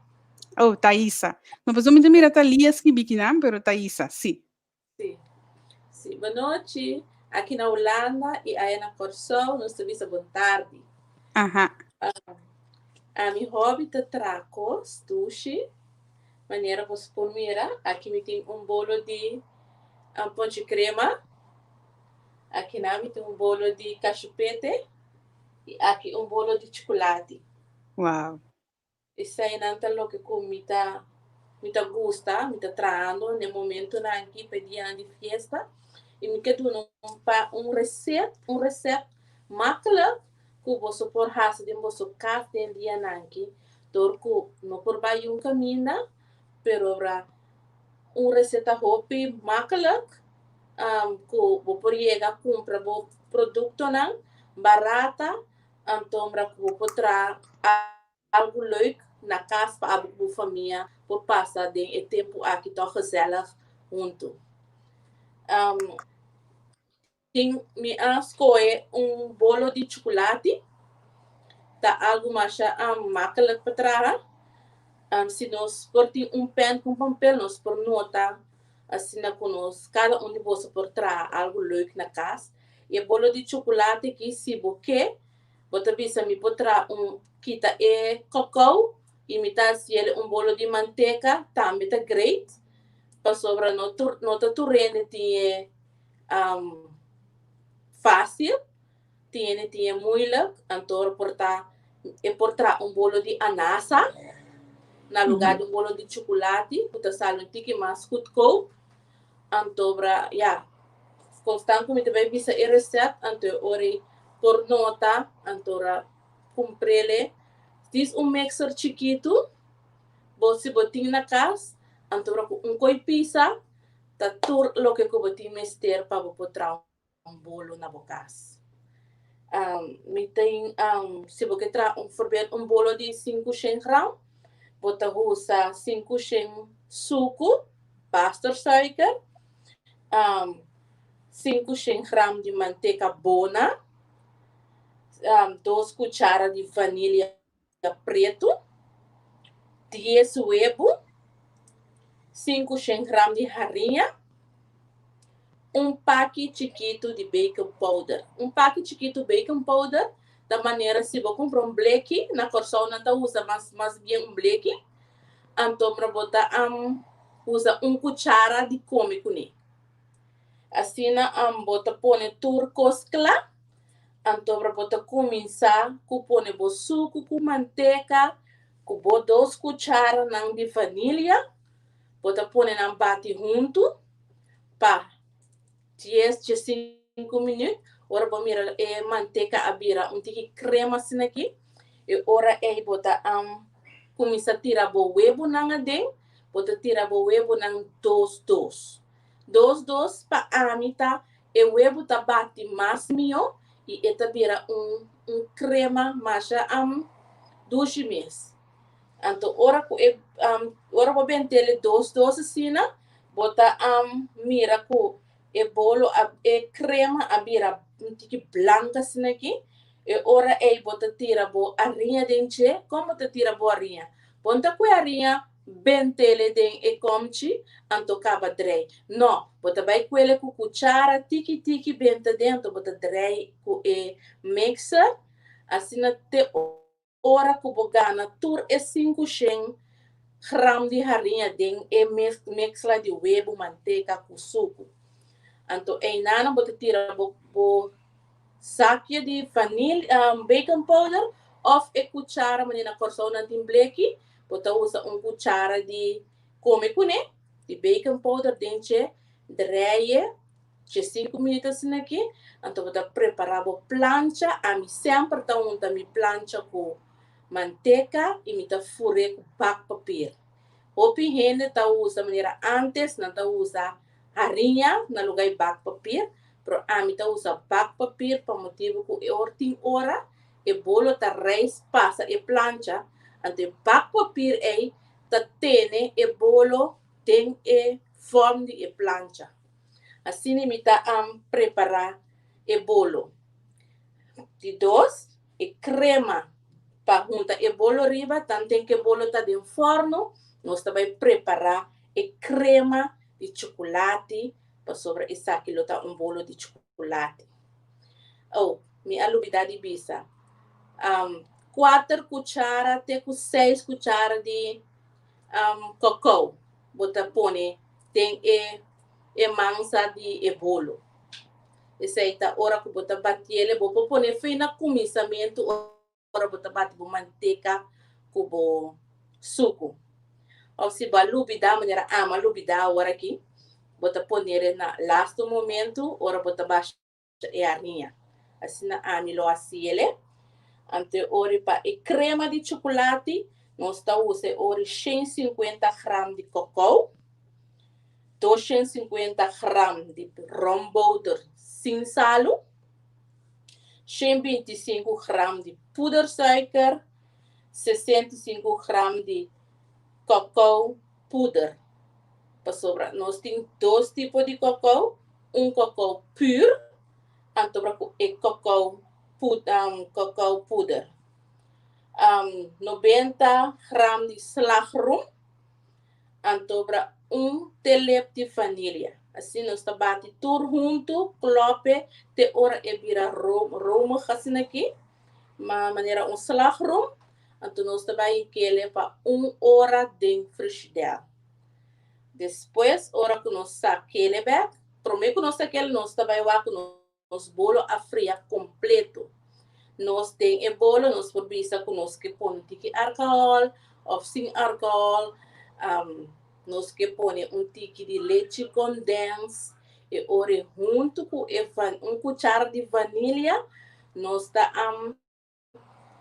Oh, Thaisa. No, pasobra mi ta mira Thalia skibí kinan, pero Thaisa, sí. Sí. Sí, bonochi. Aki na Hulanda i aya na Kòrsou nos ta bisa bon tardi. Aha. Mi hòbi ta traha kos dushi. Manera boso por mira, aki mi tin un bolo di ponchi krema. Aki nan mi tin un bolo di kashupete i aki un bolo di chukulati. Wow. Eseinan ta loke ku mi ta mi ta gusta, mi ta trahando n'e momentonan aki pa e dianan di fiesta i mi ke duna un pa un reset un resèpt maklik ku boso por hasi den boso kas den e dianan aki dor ku no por bai un kaminda pero ora un reseta hopi maklik ku bo por yega kumpra bo produktonan barata Antombra ku bo por traha algu leuk na kas pa abo ku bo famia por pasa den e tempu aki tòg gezellig huntu. Tin mi a skohe un bolo di chukulati, ta algu masha makkelijk pa traha. Si nos por tin un pèn ku un pampel nos por nota asina ku nos kada un di boso por traha algu leuk na kas. I e bolo di chocolate aki si bo ke bo ta bisa mi por traha un kita e cacao i mi ta hasiel un bolo di manteka tambe ta great. Pasobra no tur no ta tur hende tin e um, fácil, tin hende tin e moeilijk, anto por ta e por traha un bolo di anasa na lugar di un bolo di chocolate, ku ta sali un tiki mas goedkoop. Anto bra, ya, konstant ku mi ta bai bisa e recept, anto e ora ei por nota, anto ora kumpr'el. Dis un mixer chikitu, bo si bo tin na kas, anto ora ku un koi pisa, ta tur loke ku bo tin mester pa bo por traha un bolo na bo kas. Mi tin, si bo ke traha un voorbeeld un bolo di 500 gram, bo ta usa 500 suku, pastersuiker, 500 gram di manteka bona, 2 kuchara di vanilia pretu, 10 webu, 500 gram di hariña, un paki chikitu di baking powder. Un paki chikitu baking powder ta manera si bo kumpra un bleki, na Kòrsou nan ta usa mas mas bien un bleki, anto bo ta usa un kuchara di kome kuné. Asina bo ta pone tur kos kla. Anto bo ta kuminsá ku pone bo suku ku manteka, ku bo dos kucharanan di vanilia, bo ta pone nan bati huntu pa 10, 15 minüt. Ora bo mira e manteka a bira un tiki krema asina aki, e ora ei bo ta kuminsá tira bo webunan aden, bo ta tira bo webunan dos dos. Dos dos pa ami ta e webu ta bati mas mihó i e ta bira un un krema masha dushi mes. Anto ora ku e ora bo bent'el dos dos asina, bo ta mira ku e bolo a e krema a bira un tiki blank asina aki. E ora ei bo ta tira bo ariña den dje. Kon bo ta tira bo ariña? Bo no ta kue ariña bentele den e komchi, anto kaba drei. No, bo ta bai kuele ku kuchara tiki tiki benta den, anto bo ta drei ku e mixer, asina te ora ku bo gana tur e 500 gram di hariña den e mezcla di webu, manteka ku suku. Anto einan bo ta tira bo bo sakje di vanil, baking powder òf e kuchara manera na Kòrsou nan tin bleki, bo ta usa un kuchara di kome kuné, di baking powder den dje, dreie dje 5 minüt asina aki, anto bo ta prepará bo plancha. Ami semper ta unta mi plancha ku manteka i mi ta fur'é ku bakpapier. Hopi hende ta usa manera ántes nan ta usa hariña na lugá di bakpapier, pero ami ta usa bakpapier pa motibu ku e or tin ora e bolo ta reis pasa e plancha, anto e bakpapier ei ta tene e bolo den e vorm di e plancha. Asina mi ta prepará e bolo. Di dos, e krema pa hunta e bolo riba, tanten ku e bolo ta den fòrnu, nos ta bai prepará e krema di chocolati, pasobra esaki lo ta un bolo di chocolati. Oh, mi a lubidá di bisa. 4 kuchara te ku 6 kuchara di cacao bo ta pone den e e mansa di e bolo. Esei ta ora ku bo ta batiele, bo por pone fe na kuminsamentu ora bo ta bati bo manteka ku bo suku. Òf si bo a lubidá, manera ami a lubidá awor aki, bo ta ponele na lastu momentu ora bo ta basha e hariña. Asina ami lo hasiele. Anto e ora pa e krema di chocolati, nos ta usa e ora 150 gram di cacao, 250 gram di romboter sin salu, 125 gram di poedersuiker, 65 gram di cacao poeder. Pasobra nos tin dos tipo di cacao, un cacao puur, anto ku e cacao pud, cacao poeder. 90 gram di slagroom, anto un telep di vanilla. Asina nos ta bati tur huntu, klòp e, te ora e bira romig asina aki, ma manera un slagroom. Anto nos ta bai kele pa un ora den frigidaire. Despues ora ku nos sak'el bèk, promé ku nos sak'el nos ta bai wak ku nos bolo a fria kompleto. Nos den e bolo nos por bisa ku nos ke pone un tiki alkohòl òf sin alkohòl. Nos ke pone un tiki di lechi kondens e ora huntu ku e un kuchara di vanilia nos ta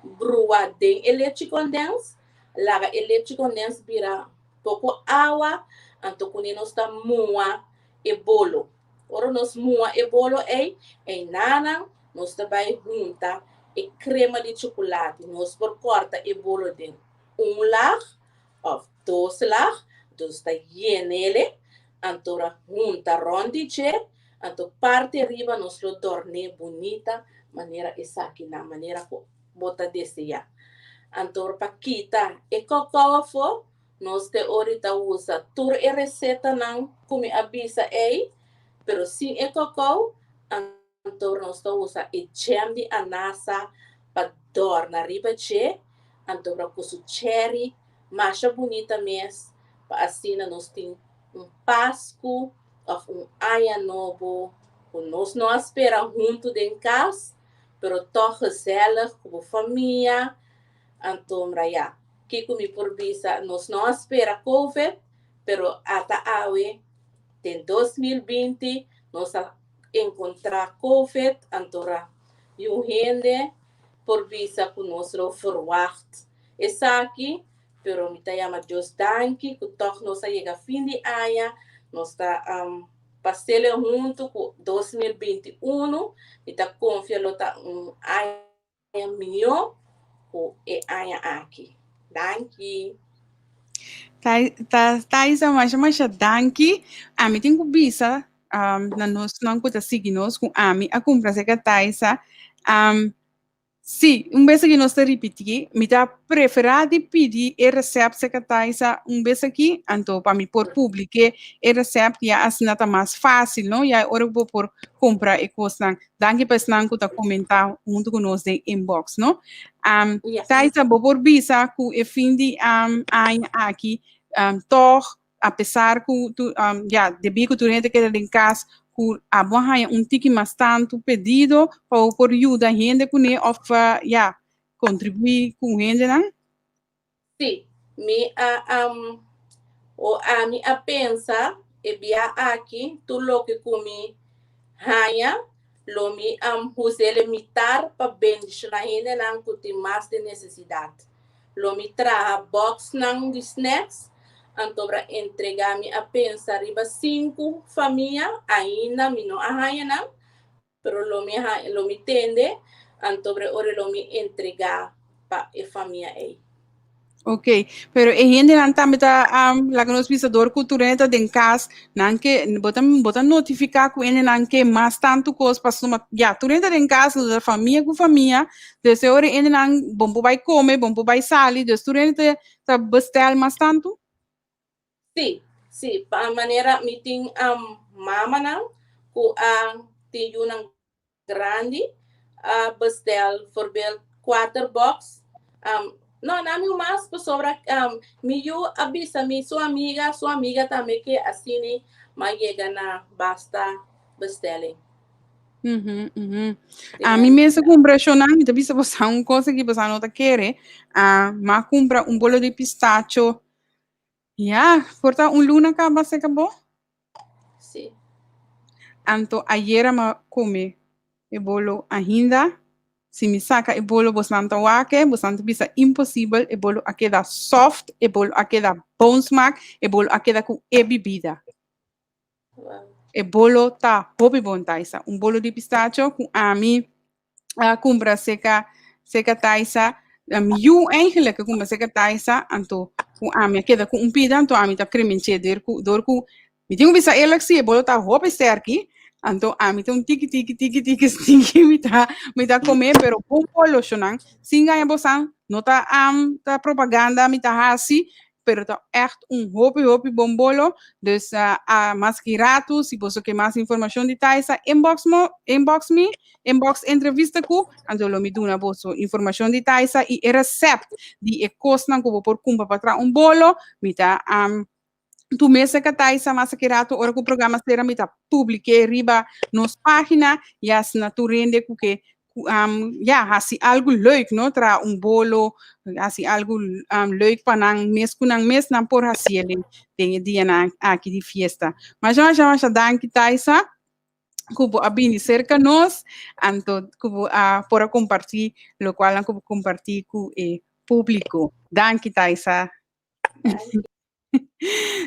brua den e lechi kondens, laga e lechi kondens bira poko awa, anto kuné nos ta mua e bolo. Ora nos mua e bolo ei, einanan nos ta bai hunta e krema di chokolati. Nos por kòrta e bolo den un lag òf dos lag, nos ta yen'ele, anto hunta rònt di dje, Anto parti ariba nos lo dorné bunita manera esakinan, manera ku bo ta deseá. Anto pa kita e kokou afó, nos te ori ta usa tur e resetanan ku mi a bisa ei, pero sin e kokou, anto nos ta usa e jam di anasa pa dòrna riba dje, anto ku su cherry masha bunita mes, pa asina nos tin un Pasku òf un aña nobo ku nos no a spera huntu den kas, pero tòg gezellig ku bo famia. Anto mra ya, kiko mi por bisa? Nos no a spera Covid, pero ata awe den 2020 nos a enkontrá Covid, anto ra yu hende por bisa ku nos lo verwagt esaki. Pero mi ta yama Dios danki ku tòg nos a yega fin di aña, nos ta pas'el huntu ku 2021, mi ta konfia lo ta un aña mihó ku e aña aki. Danki. Thaisa, masha masha danki. Ami tin ku bisa na nosnan ku ta sigui nos ku ami a kumpra serka Thaisa. Sí, un bes aki nos ta ripití, mi ta preferá di pidi e resèpt serka Thaisa un bes aki, anto pa mi por publik'é e resèpt ya asina ta mas fásil, no? Ya e ora ku bo por kumpra e kosnan. Danki pa esnan ku ta komentá huntu ku nos den inbox, no? Thaisa, bo por bisa ku e fin di aña aki tòg apesar ku tu ya debí ku tur hende keda den kas ku abo a haña un tiki mas tantu pedido pa bo por yuda hende kuné òf ya kontribuí ku hendenan? Sí, mi a o ami a pensa e bia aki tur loke ku mi haña lo mi hus'el mitar pa bendishoná hendenan ku tin mas den nesesidat. Lo mi traha boxnan di snacks, anto bra entrega mi a pensa riba sinku famia, ainda mi no a haña nan, pero lo mi lo mi tende, anto bra ora lo mi entrega pa e famia ei. Ok, pero e hendenan tambe ta um, laga nos bisa dor ku tur hende ta den kas, nan ke bo ta bo ta notifiká ku hendenan ke mas tantu kos pasobra ya tur hende ta den kas, nos ta famia ku famia, Dus e ora hendenan bon por bai come, bon por bai sali, dus tur hende ta ta bestel mas tantu? Sí, sí, pa manera mi tin um, mamanan ku a tin yunan grandi a bestel voorbeeld kuater box. Um, no, na mi mas pasobra um, mi yu a bisa mi su amiga, su amiga tambe ke asini ma yega na basta bestelling. Mm -hmm. A mi mes a kumpra shonan, mi ta bisa bosa un cosa ki bosa no ta kere. Ah, ma kumpra un bolo di pistacho. Ja, por ta un luna kaba se kabo. Sí. Anto ayera ma come e bolo ainda. Si mi saka e bolo bosnan ta wak e, bosnan ta bisa imposibel, e bolo a keda soft, e bolo a keda bon smaak, e bolo a keda ku e bibida. E bolo ta hopi bon, Thaisa. Un bolo di pistacho ku ami a kumpra seka seka Thaisa. Mi yu eigenlijk a kumpra seka Thaisa, anto ku ami a keda ku un pida, anto ami ta kremench'é dor ku dor ku mi tin ku bisa eerlijk si e bolo ta hopi sterki, anto ami ta un tiki tiki tiki tiki tiki mi ta mi ta kome, pero bon bolo shonnan. Sin gaña bosan, no ta ta propaganda mi ta hasi, pero ta echt un hopi hopi bon bolo. Dus uh, mas ki ratu, si boso ke mas informacion di Thaisa, inbox mo, inbox mi, inbox entrevista ku, anto lo mi duna boso informacion di Thaisa i e recept di e kosnan ku bo por kumpra pa tra un bolo, mi ta um, Tu mesa ka Thaisa mas aki rato ora ku programa sera mi ta publike riba nos página y asina tur hende ku ke ku um, ya hasi algo leuk no tra un bolo hasi algo um, leuk pa nan mes ku nan mes nan por hasi el den e dianan aki di fiesta. Masha masha masha danki Thaisa ku bo a bini serka nos anto ku bo a por a kompartí lokual nan ku bo kompartí ku e públiko. Danki Thaisa.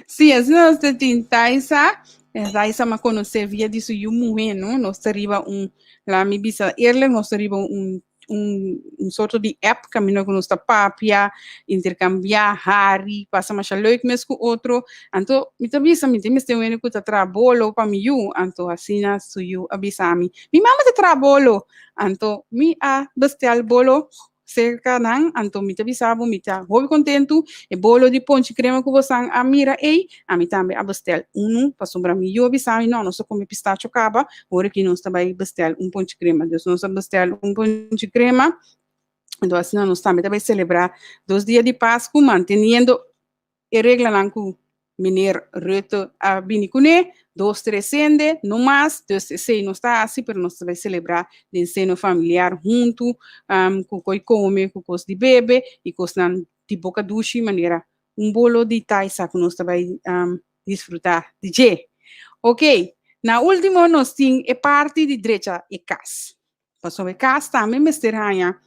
Sí, asina nos ta tin Thaisa. Thaisa m'a konosé via di su yu muhé, no? Nos ta riba un, laat mi bisa eerlijk, nos ta riba un, un, un sorto di app kaminda ku nos ta papia, interkambiá, hari, pasa masha leuk mes ku otro. Anto mi ta bisa mi tin mester un hende ku ta traha bolo pa mi yu. Anto asina su yu a bisa mi, mi mama ta traha bolo. Anto mi a bestel bolo Serka nan, anto mi ta bisa bo mi ta hopi kontentu, e bolo di ponchi krema ku bosan a mira ei, ami tambe a bestel unu, pasobra mi yu a bisa mi, no, nos ta kome pistacho kaba, ora ki nos ta bai bestel un ponchi krema. Dus nos a bestel un ponchi krema, anto asina nos tambe ta bai selebrá dos dia di Pasku, manteniendo E reglanan ku Meneer Rutte a bini kuné, dos tres hende, no mas, dus esei nos ta hasi, pero nos ta bai selebrá den seno familiar huntu, ku koi kome, ku kos di bebe i kosnan di boka dushi manera un bolo di taisa ku nos ta bai disfrutá di dje. Oke, na último nos tin e parti di drecha e kas. Pasobra e kas tambe mester haña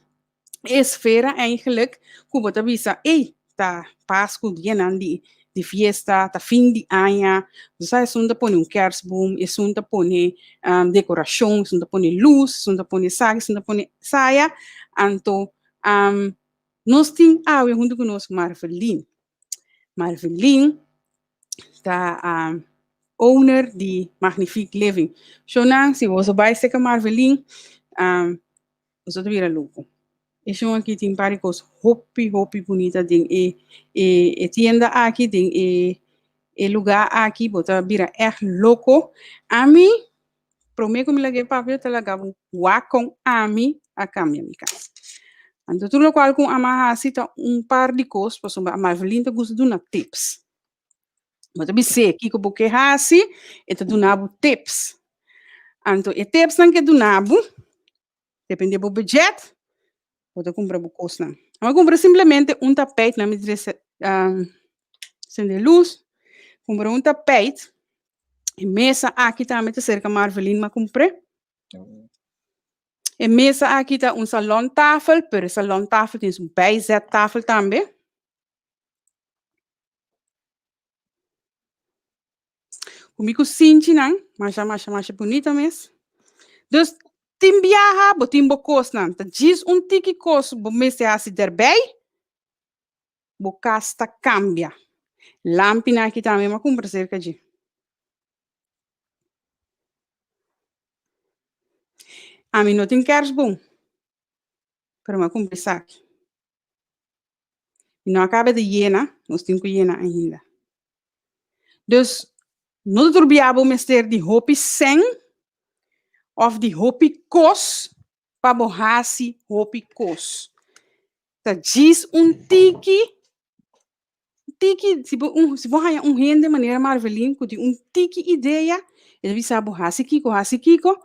e esfera eigenlijk ku bo ta bisa, ey, ta Pasku, dianan di di fiesta, ta fin di aña. Bo sa esun ta pone un kerstboom, esun ta pone dekorashon, esun ta pone lus, esun ta pone esaki, esun ta pone esaya. Anto nos tin awe huntu ku nos Marvelin. Marvelin ta owner di Magnifique Living. Shownan, si boso bai seka Marvelin, Boso ta bira loko. E shon aki tin par di kos hopi hopi bunita den e e e tienda aki, den e e lugá aki, bo ta bira ègt loko. Ami, promé ku mi laga e papia ta laga bo wak kon ami a kambia mi kas. Anto tur lokual ku ami a hasi ta un par di kos pasobra Marvelin ta gusta duna tips. Bo ta bis'é kiko bo ke hasi, e ta duna bo tips. Anto e tipsnan ke duna bo, depende bo budget, bo ta kumpra bo kosnan. Bo a kumpra simplemente un tapijt, nan mi trese sende lus, kumpra un tapijt, e mesa aki tambe ta serka Marvelin mi a kumpr'é. E mesa aki ta un salontafel, pero e salontafel tin su bijzettafel tambe. Ku mi ku sinchinan, masha masha masha bunita mes. Dus tin biaha bo tin bo kosnan, ta djis un tiki kos bo mester hasi derbei, bo kas ta kambia. Lampinan aki tambe mi a kumpra serka dje. Ami no tin kerstboom, pero mi a kumpra esaki. Mi no a kaba di yena, nos tin ku yena ainda. Dus, no ta tur bia bo mester di hopi sèn òf di hopi kos pa bo hasi hopi kos. Ta djis un tiki, tiki, si bo un si bo haña un hende manera Marvelin ku tin un tiki idea, e ta bisa bo hasi kiko, hasi kiko,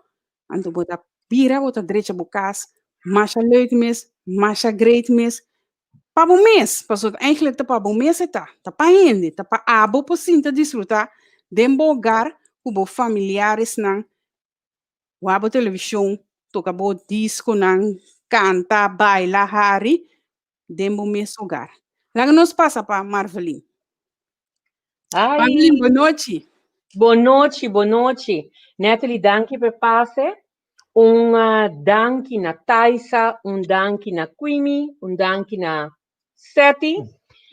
Anto bo ta bira, bo ta drecha bo kas masha leuk mes, masha great mes, pa bo mes, pasobra eigenlijk ta pa bo mes e ta, ta pa hende, ta pa abo por sinta disfruta den bo hogar ku bo familiaresnan, wak bo televishon, toka bo diskonan, kanta, baila, hari den bo mes hogar. Laga nos pasa pa Marvelin. Hi. Marvelin, bon nochi. Bon nochi, bon nochi. Natalie, danki pa e pase. Un uh, danki na Thaisa, un danki na Quimi, un danki na Seti.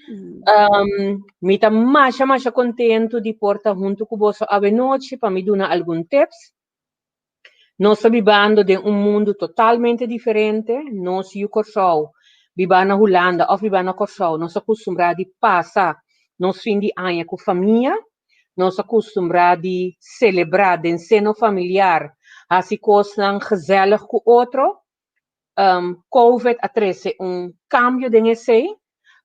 Um, mi ta masha, masha contento di por ta hunto cu boso awe nochi pa mi duna algun tips. Nos ta bibando den un mundu totalmente diferente. Nos yu Kòrsou, bibá na Hulanda òf bibá na Kòrsou, nos a kustumbrá di pasa nos fin di aña ku famia. Nos a kustumbrá di selebrá den seno familiar, hasi kosnan gezellig ku otro. Covid a trese un kambio den esei,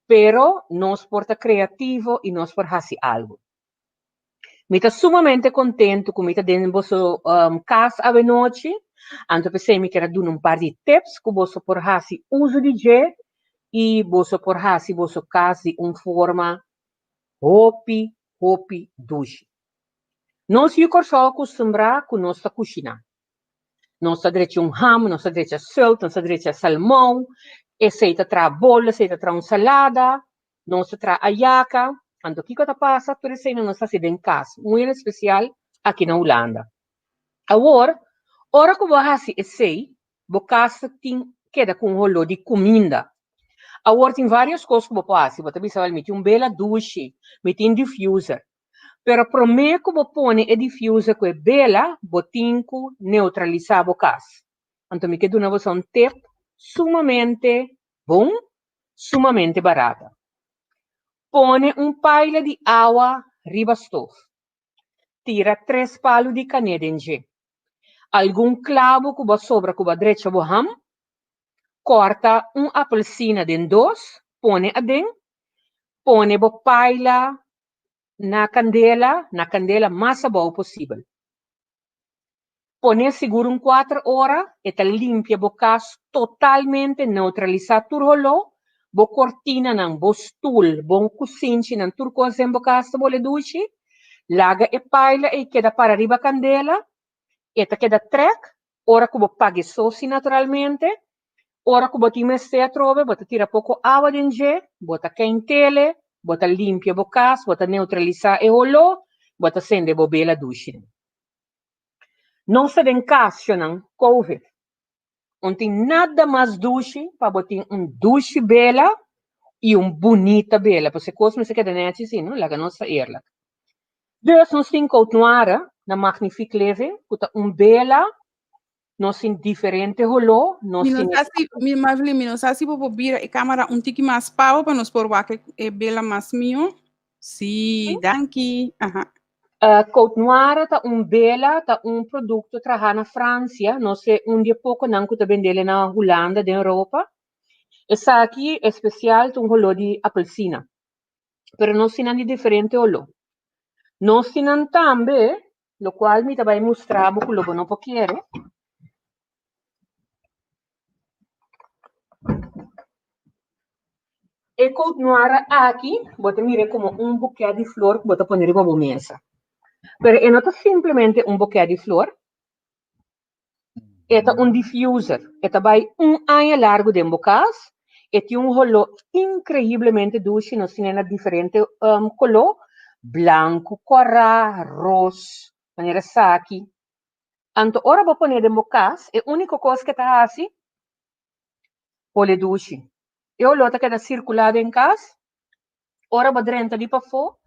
pero nos por ta kreativo i nos por hasi algu. Mi ta sumamente kontentu ku mi ta den boso kas awenochi, anto p'esei mi kier a duna un par di tips ku boso por hasi uso di dje i boso por hasi boso kas di un forma hopi, hopi dushi. Nos yu Kòrsou a kustumbrá ku nos ta kushiná. Nos ta drecha un ham, nos ta drecha sult, nos ta drecha salmou, esei ta traha bolo, esei ta traha un salada, nos ta traha ayaka. Anto kiko ta pasa? Tur eseinan nos ta hasi den kas, muy en espesial aki na Hulanda. Awor, ora ku bo a hasi esei, bo kas ta tin keda ku un holó di kuminda. Awor tin vários kos ku bo por hasi. Bo ta bisa, wèl, mi tin un bela dushi, mi tin diffuser. Pero promé ku bo pone e diffuser ku e bela, bo tin ku neutralisá bo kas. Anto mi ke duna boso un tip sumamente bon, sumamente barata. Pone un paila di awa riba stof. Tira tres palu di kané den dje. Algun klabu ku bo a sobra ku bo a drecha bo ham. Kòrta un apelsina den dos, pone aden. Pone bo paila na kandela, na kandela mas abou posibel. Pone sigur un kuater ora, e ta limpia bo kas totalmente, neutralisá tur holó, bo kortinanan, bo stul, bo kusinchinan, tur kos den bo kas ta bole dushi. Laga e paila ei keda para riba kandela, e ta keda trèk, ora ku bo pag'e sosi naturalmente. Ora ku bo tin mester atrobe, bo ta tira poko awa den dje, bo ta keintele, bo ta limpia bo kas, bo ta neutralisá e holó, bo ta sende bo bela dushi. Nos ta den kasionan covid. Un tin nada mas dushi pa bo tin un dushi bela i un bunita bela, pasobra e kos mester keda nèchi si, no? Laga nos ta eerlijk. Dus nos tin Côte Noire na Magnifique Living, ku ta un bela, nos tin diferente holó, nos Mi no tin sa si, mi Marvelyn, mi no sa si bo por bira e cámara un tiki mas pabo pa nos por wak e bela mas mihó. Sí, danki. Aha. Côte Noire ta un bela, ta un produkto trahá na Fransia, nos e un di e pokonan ku ta bendele na Hulanda, den Europa. Esaki espesial ta un holó di apelsina, pero nos tin nan di diferente holó. Nos tin nan tambe, lokual mi ta bai mustra bo ku lo bo no por kere. E Côte Noire aki bo ta mir'é komo un bukè di flor ku bo ta pone riba bo mesa. Pero e no ta simplemente un bukè di flor, e ta un diffuser. E ta bai un aña largu den bo kas, e tin un holó inkreiblemente dushi, nos tin e na diferente koló, blanku, kòrá, ros, manera esaki. Anto ora bo pon'é den bo kas, e úniko kos ku e ta hasi, Hole dushi. E oló ta keda sirkulá den kas. Ora bo drenta di pafó,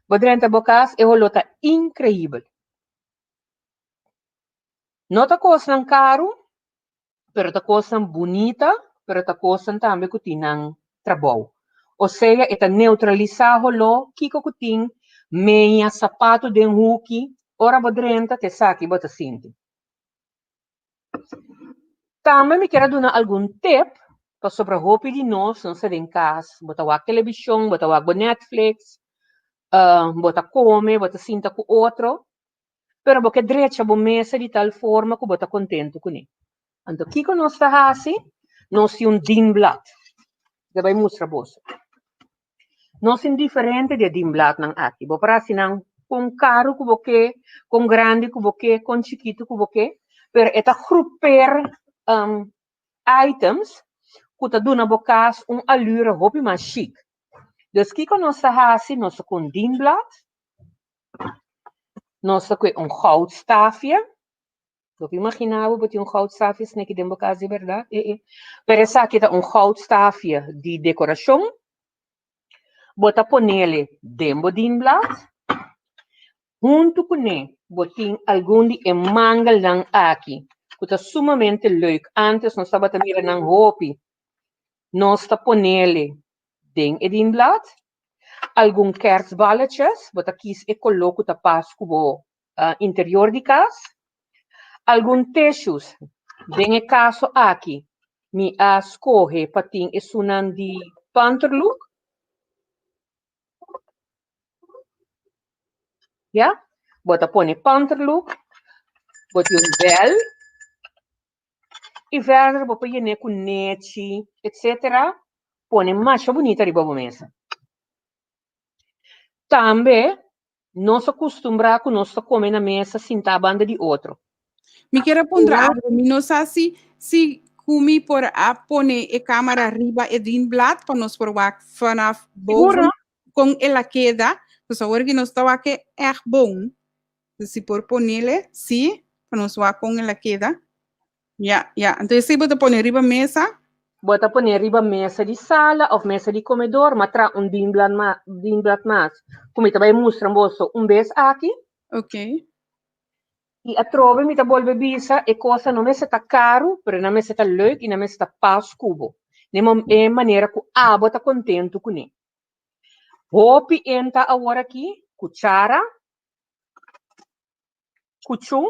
bo drenta bo kas, e oló ta inkreibel. No ta kosnan karu, pero ta kosnan bunita, pero ta kosnan tambe ku tin nan trabou. Osea e ta neutralisá holó, kiko ku tin meña sapatu den huki, ora bo drenta ta esaki bo ta sinti. Tambe mi kier a duna algun tip pasobra hopi di nos nos ta den kas, bo ta wak telebishon, bo ta wak bo Netflix, bo ta kome, bo ta sinta ku otro, pero bo ke drecha bo mesa di tal forma ku bo ta kontentu kuné. Anto kiko nos ta hasi? Nos tin un dienblad. Mi ta bai mustra boso. Nos tin diferente di e dienbladnan aki. Bo por hasi nan kon karu ku bo ke, kon grandi ku bo ke, kon chikitu ku bo ke, pero e ta groepeer items ku ta duna bo kas un alure hopi mas chic. Dus kiko nos ta hasi? Nos ta ku un dienblad, nos ta ku un goudstaafje, Bo por imaginá bo bo tin un goudstaafje sneki den bo kas di bèrdat? E e. Pero esaki ta un goudstaafje di dekorashon. Bo ta ponele den bo dienblad. Huntu kuné bo tin algun di e mangelnan aki ku ta sumamente leuk. Ántes nos tabata mira nan hopi. Nos ta ponele den e dienblad. Algun kerstballetjes, bo ta kis e koló ku ta pas ku bo interior di kas. Algun tissues, den e kaso aki mi a skohe pa tin esunnan di Panterlook. Ya. Bo ta pone panterlook, bo tin un bel i verder bo por yen'é ku nechi, etsetera. Pone masha bunita riba bo mesa. Tambe nos a kustumbrá ku nos ta kome na mesa sintá banda di otro. Mi kier a puntra algo, mi no sa si si ku mi por a pone e kamera riba e dienblad pa nos por wak vanaf boven kon el a keda. Dus awor ki nos ta wak e ègt bon. Dus si por ponele, si, pa nos wak kon el a keda. Ya, ya. Anto esei bo ta pone riba mesa? Bo ta pone riba mesa di sala of mesa di komedor, ma traha un dienblad ma, dienblad mas ku mi ta bai mustra boso un bes aki. Ok. I atrobe mi ta bolbe bisa, e kosnan no mester ta karu, pero nan mester ta leuk i nan mester ta pas ku bo, den e manera ku abo ta kontentu kuné. Hopi enta awor aki kuchara, kuchú,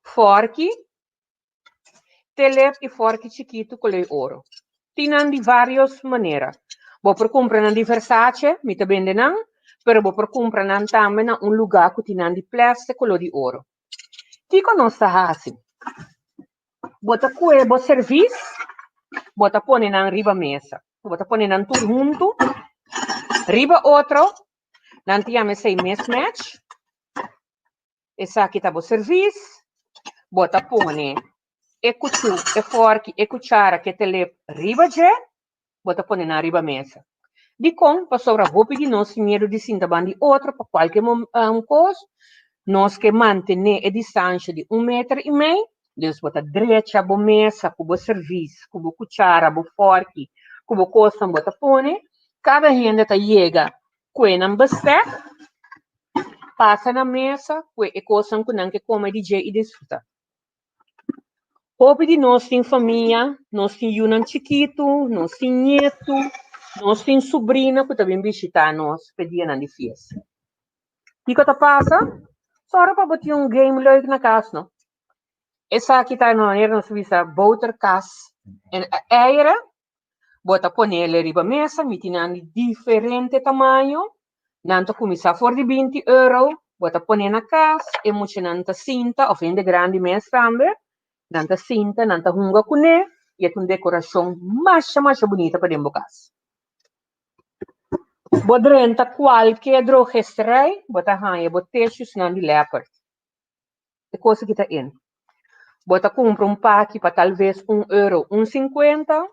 fòrki, Telep i fòrki chikitu koló i oro. Tin nan di vários manera. Bo por kumpra nan di Versace, mi ta bende nan, pero bo por kumpra nan tambe na un lugá ku tin nan di plèstik koló di oro. Kiko nos ta hasi? Bo ta kue bo servis, bo ta pone nan riba mesa. Bo ta pone nan tur huntu riba otro. Nan ta yama esei mismatch. Esaki ta bo servis. Bo ta pone e kuchú, e fòrki, e kuchara ku e telep riba dje, bo ta pone nan riba mesa. Dikon? Pasobra hopi di nos tin miedu di sinta ban di otro pa kualke kos. Nos ke mantené e distansha di un meter i mei, dus bo ta drecha bo mesa ku bo servis, ku bo kuchara, bo fòrki, ku bo kosnan bo ta pone. Kada hende ta yega Kue nan bestèk, pasa na mesa kue e kosnan ku nan ke kome di dje i disfrutá. Hopi di nos tin famia, nos tin yunan chikitu, nos tin ñetu, nos tin subrina ku ta bin bishitá nos p'e dianan di fiesta. Kiko ta pasa? Sòru pa bo tin un game leuk na kas, no? Esaki ta manera nos ta bisa boterkas en eieren. Bo ta ponele riba mesa, mi tin nan di diferente tamaño. Nan ta kuminsá for di binti euro. Bo ta pone na kas, e muchanan ta sinta, òf hende grandi mes tambe, nan ta sinta, nan ta hunga kuné, i e ta un dekorashon masha masha bunita pa den bo kas. Bo drenta kualke drogisterij, bo ta haña bo teshusnan di lèpert. E kos aki ta in. Bo ta kumpra un paki pa tal ves un euro un sinkuenta,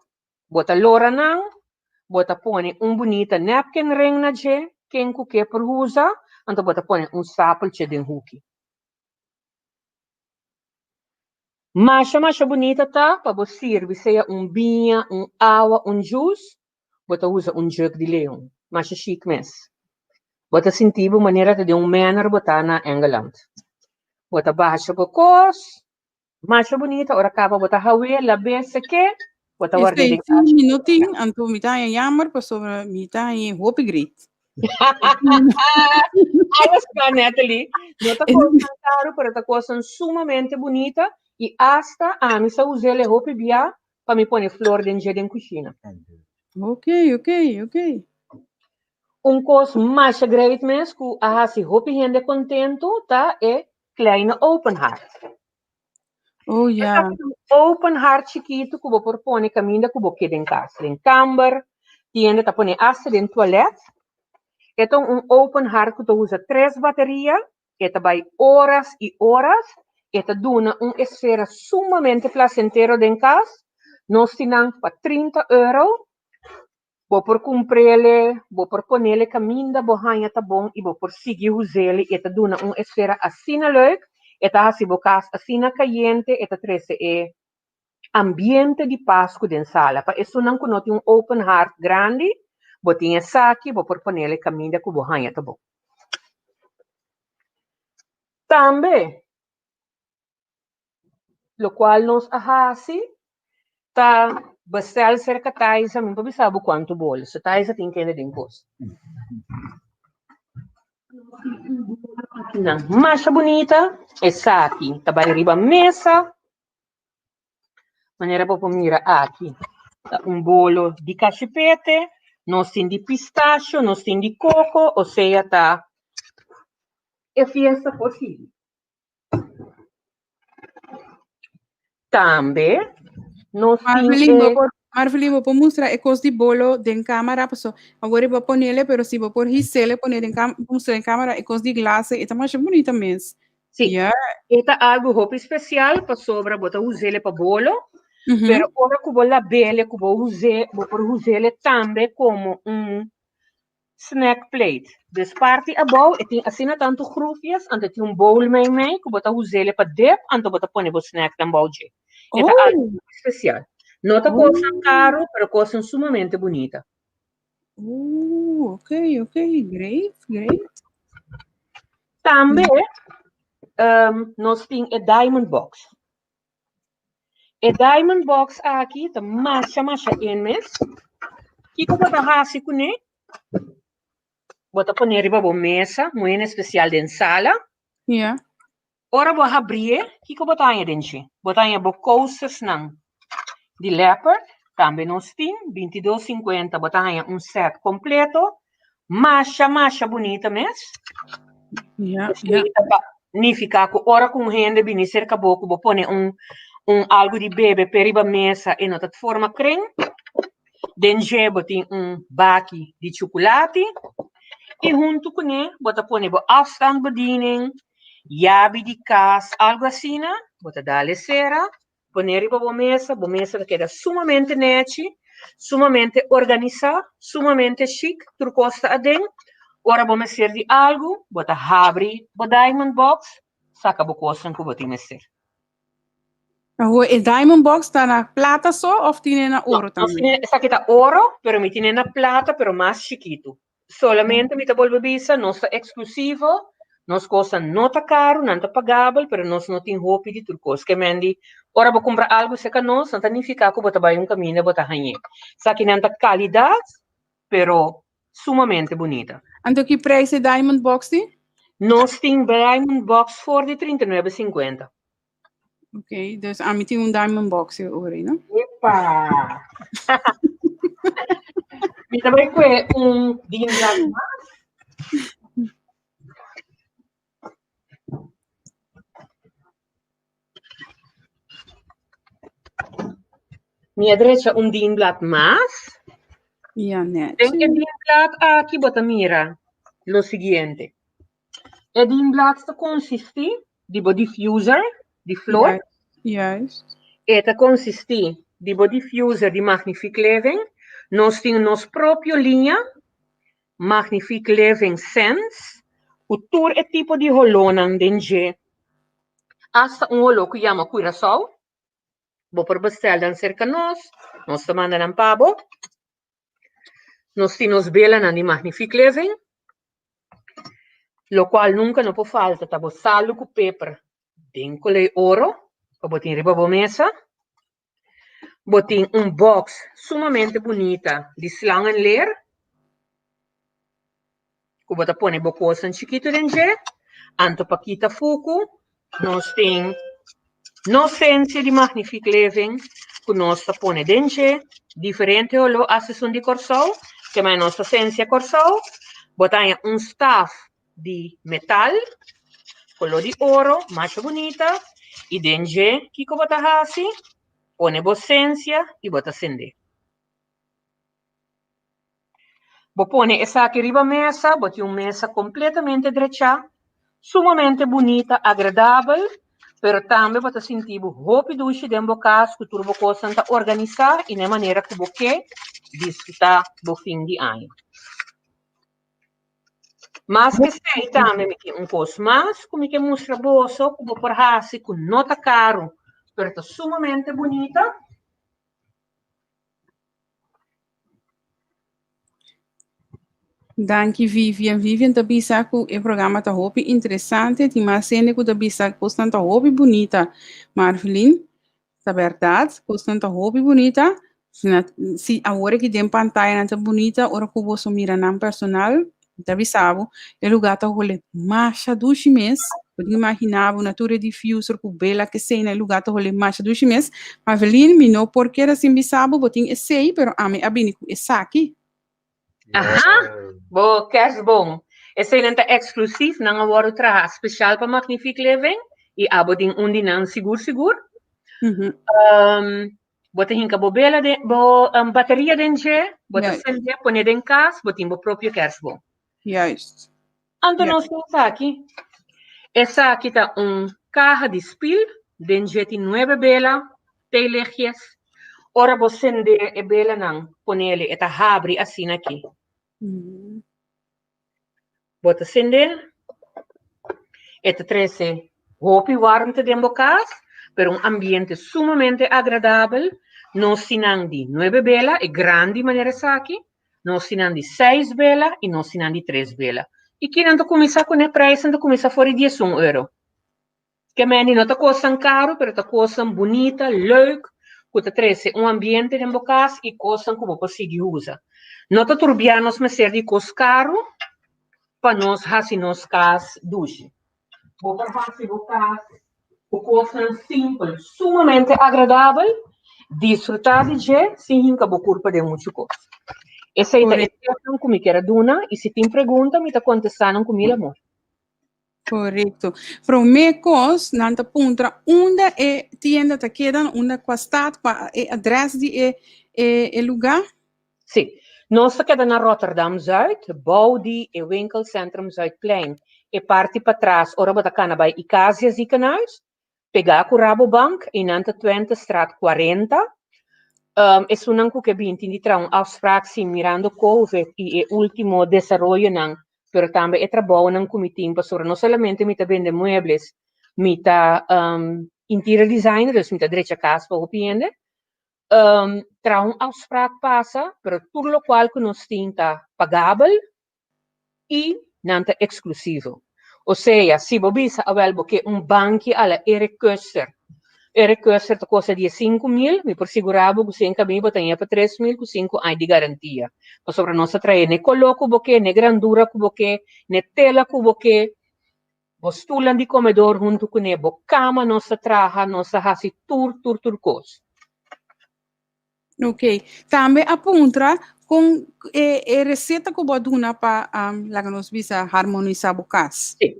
bo ta lora nan, bo ta pone un bunita napkin ring na dje, ken ku ke por usa, anto bo ta pone un stapeltje den huki. Masha masha bunita ta pa bo sirbi sea un biña, un awa, un juice, bo ta usa un jug di leon. Masha chic mes. Bo ta sinti bo manera ta den un manor bo ta na Engeland. Bo ta basha bo kos, masha bunita, ora kaba bo ta haw'é, lab'é, sek'é, bo ta ward'é Esei den sí kasha. mi no tin, anto mi ta haña jammer pasobra mi ta haña hopi great. Alles kan, Natalie. No ta kosnan karu, pero ta kosnan sumamente bunita i asta ami sa us'é le hopi bia pa mi pone flor den dje den kushina. Ok, ok, ok. Un kos masha great mes ku a hasi hopi hende kontentu ta e kleine open haard. Oh ja. Esaki ta un open haard chikitu ku bo por pone kaminda ku bo ke den kas, den kamber, tin hende ta pone asta den tualet. E ta un open haard ku ta usa tres bateria E ta bai oras i oras, e ta duna un esfera sumamente placentero den kas. Nos tin nan pa 30 euro. Bo por kumpr'ele, bo por ponele kaminda bo haña ta bon i bo por sigui us'ele i e ta duna un esfera asina leuk, e ta hasi bo kas asina kayente, e ta trese e ambiente di Pasku den sala. Pa esunnan ku no tin un open heart grandi, bo tin esaki, bo por ponele kaminda ku bo haña ta bon. Tambe, lokual nos a hasi ta bestel serka Thaisa, mi por bisa bo kuantu bolo, so Thaisa tin kende den kos. Akinan masha bunita, esaki ta bai riba mesa. Manera bo por mira aki ta un bolo di kashipete. Nos tin di pistacho, nos tin di coco, osea ta e fiesta por sigui. Tambe nos tin Marvelin, bo e... por, Marvelin, bo por mustra e kos di bolo den kamera, paso awor bo ponele, pero si bo por hisele pone den kam, mustra den kamera e kos di glase, e ta masha bunita mes. Sí, Ja. e ta algo hopi especial pasobra bo ta usele pa bolo, pero ora ku bo labele, ku bo use, bo por usele tambe como un snack plate. Dus parti abou e tin asina tantu groefjes, anto e tin un bowl meimei ku bo ta usele pa dip, anto bo ta pone bo snacknan bou dje. E ta algo hopi especial. No ta kosnan karu, pero kosnan sumamente bunita. Oh, ok, ok, great, great. Tambe nos tin e diamond box. E diamond box aki ta masha masha in mes. Kiko bo ta hasi kuné? Bo ta pone riba bo mesa, muy en especial den sala. Ja. Ora bo habrié, kiko bo ta haña den dje? Bo ta haña bo coastersnan di leopard, tambe nos tin, bintidos sinkuenta bo ta haña un set kompleto, masha masha bunita mes. Ja, Esei ja. ta pa nifiká ku ora ku un hende bini serka bo ku bo pone un un algu di bebe p'e riba mesa e no ta forma kren. Den dje bo tin un baki di chukulati i huntu kuné bo ta pone bo afstandbediening, yabi di kas, algu asina, bo ta dal e sera, pone riba bo mesa, bo mesa ta keda sumamente nechi, sumamente organisá, sumamente chic, tur kos ta aden. Ora bo mester di algu, bo ta habri bo diamond box, saka bo kosnan ku bo tin mester. Awor, e diamond box ta na plata so of tine na oro No, nos tambe? tine, esaki ta oro, pero mi tine na plata, pero mas chikitu. Solamente mi ta bolbe bisa, nos ta eksklusivo, nos kosnan no ta karu, nan ta pagabel, pero nos no tin hopi di tur kos. Ke men di, ora bo kumpra algu serka nos, no ta nifiká ku bo ta bai un kaminda bo ta hañ'é. Esakinan ta kalidat, pero sumamente bunita. Anto ki preis e diamond box tin? Nos tin diamond box for di 39 sinkuenta. Ok, dus ami tin un diamond box e ora, no? Epa! Mi ta bai kue un dienblad mas. Mi a drecha un dienblad mas. Ja, net. Den e dienblad aki bo ta mira lo siguiente. E dienblad ta konsistí di bo diffuser di flor. Juist. E ta konsistí di bo diffuser di Magnifique Living. Nos tin nos propio liña, Magnifique Living Scents, ku tur e tipo di holónan den dje. Asta un holó ku yama Curaçao. Bo por bestel nan serka nos, nos ta manda nan pa bo. Nos tin nos belanan di Magnifique Living, lokual nunka no por falta ta bo salu ku peper den kolei oro pa bo tin riba bo mesa. Bo tin un box sumamente bunita di slangenleer ku bo ta pone bo kosnan chikitu den dje. Anto pa kita fuku nos tin nos sensia di Magnifique Living ku nos ta pone den dje diferente oló hasta esun di Kòrsou, kemai nos ta sensia Kòrsou. Bo ta haña un staf di metal koló di oro masha bunita i den dje kiko bo ta hasi? Pone bo sensia i bo ta sendé. Bo pone esaki riba mesa, bo tin un mesa kompletamente drechá, sumamente bunita, agradabel, pero tambe bo ta sinti bo hopi dushi den bo kas ku tur bo kosnan ta organisá i na e manera ku bo ke disfrutá bo fin di aña. Mas ku esei tambe mi tin un kos mas ku mi ke mustra boso ku bo por hasi ku no ta karu, pero ta sumamente bunita. Danki Vivian. Vivian ta bisa ku e programa ta hopi interesante. Tin mas hende ku ta bisa kosnan ta hopi bunita. Marvelin, ta bèrdat, kosnan ta hopi bunita. Si na si awor aki den pantaya nan ta bunita, ora ku boso mira nan personal, mi ta bisa bo, e lugá ta hole masha dushi mes. Bo tin imaginá bo na tur e diffuser ku bela kesei na e lugá ta hole masha dushi mes. Marvelin, mi no por keda sin bisa bo, bo tin esei, pero ami a bini ku esaki. Aha, bo kerstboom. Eseinan ta exclusief, nan a wordo traha special pa Magnifiek Living y abo tin un di nan sigur sigur. Bo ta hinka bo bela den, bo bateria den dje, bo ta sende, pone den kas, bo tin bo propio kerstboom. Juist. Anto nos tin esaki. Esaki ta un kaha di spil, den dje tin nuebe bela, theelichtjes. Ora bo sende e belanan, ponele, e ta habri asina aki. Bo ta sende, e ta trese hopi warmte den bo kas, pero un ambiente sumamente agradabel. Nos tin nan di nuebe bela, e grandi manera esaki. Nos tin nan di seis bela i nos tin nan di tres bela. I kinan ta kuminsá kuné? Prijsnan ta kuminsá for di diesun euro. Ke meni no ta kosnan karu, pero ta kosnan bunita, leuk, ku ta trese un ambiente den bo kas i kosnan ku bo por sigui usa. No ta tur bia nos mester di kos karu pa nos hasi nos kas dushi. Bo por hasi bo kas ku kosnan simpel, sumamente agradabel, disfrutá di dje sin hinka bo kurpa den muchu kos. Esei ta e tepnan ku mi kier a duna i si tin pregunta mi ta kontestá nan ku mil amor. Korekto. Promé kos nan ta puntra unda e tienda ta keda, unda kua stat, kua e adrès di e e lugá. Sí. Nos ta keda na Rotterdam Zuid, bou di e Winkelcentrum Zuidplein. E parti patras ora bo ta kana bai Ikazia Ziekenhuis, pegá ku Rabobank, einan ta Twentestraat 40. Esunnan ku ke bin tin di traha un afspraak si mirando Covid i e último desaroyonan, pero tambe e trabounan ku mi tin pasobra no solamente mi ta bende muebles, mi ta interior designer, dus mi ta drecha kas pa hopi hende. Traha un afspraak pasa, pero tur lokual ku nos tin ta pagabel i nan ta eksklusivo. Osea, si bo bisa awel bo ke un banki a la Eric Koester, Eric Koester ta kosta 15.000, mi por sigurá bo ku si en kaminda bo ta haña pa 3000 ku sinku aña di garantia. Pasobra nos ta trae n'e koló ku bo ke, n'e grandura ku bo ke, n'e tela ku bo ke, bo stulnan di komedor huntu kuné, bo kama nos ta traha, nos ta hasi tur, tur, tur kos. Ok. Tambe a puntra kon e, e receta ku bo a duna pa um, laga nos bisa harmonisa bo kas. Sí.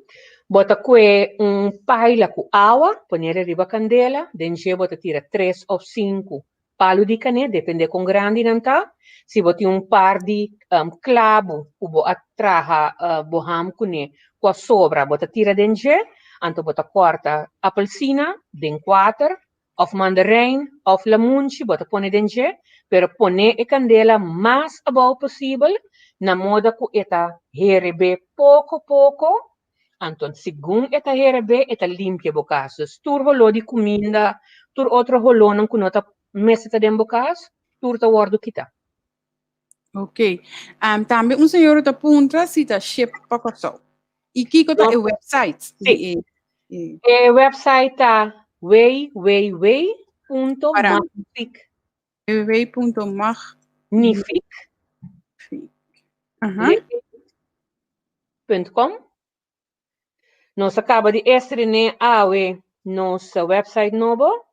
Bo ta kue un paila ku awa, ponele riba kandela, den dje bo ta tira tres òf sinku palu di kané, depende kon grandi nan ta. Si bo tin un par di um, klabu ku bo a traha uh, bo ham kuné ku a sobra, bo ta tira den dje, anto bo ta kòrta apelsina den kuater, Of mandarijn of lamunchi bo ta pone den dje, pero pone e kandela mas abou posibel na moda ku e ta herebé poko poko, anto segun e ta herebé e ta limpia bo kas. Dus tur holó di kuminda, tur otro holónan ku no ta mester ta den bo kas, tur ta wòrdu kitá. Ok. Um, tambe un señora ta puntra si ta ship pa Kòrsou. I kiko ta e website? Sí. E, e, E website ta www.magnifiek. www.mag. Nifiek. Aha. .com. Nos a kaba di estrené awe nos website nobo.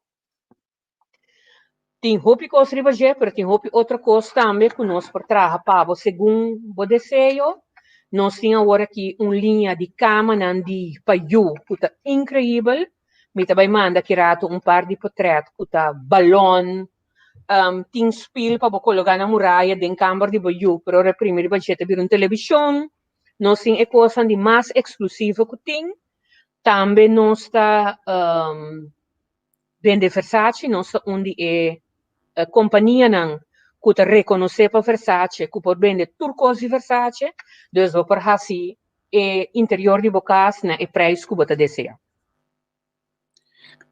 Tin hopi kos riba dje, pero tin hopi otro kos tambe ku nos por traha pa bo segun bo deseo. Nos tin awor aki un liña di kamanan di pa yu ku ta inkreibel. Mi ta bai manda ki ratu un par di potrèt ku ta balòn, tin spil pa bo kologá na muraya den kamber di bo yu, pero ora e primi riba dje ta bira un televishon. Nos tin e kosnan di mas eksklusivo ku tin. Tambe nos ta Bende Versace, nos ta un di e kompanianan ku ta rekonosé pa Versace, ku por bende tur kos di Versace, dus bo por hasi e interior di bo kas na e preis ku bo ta deseá.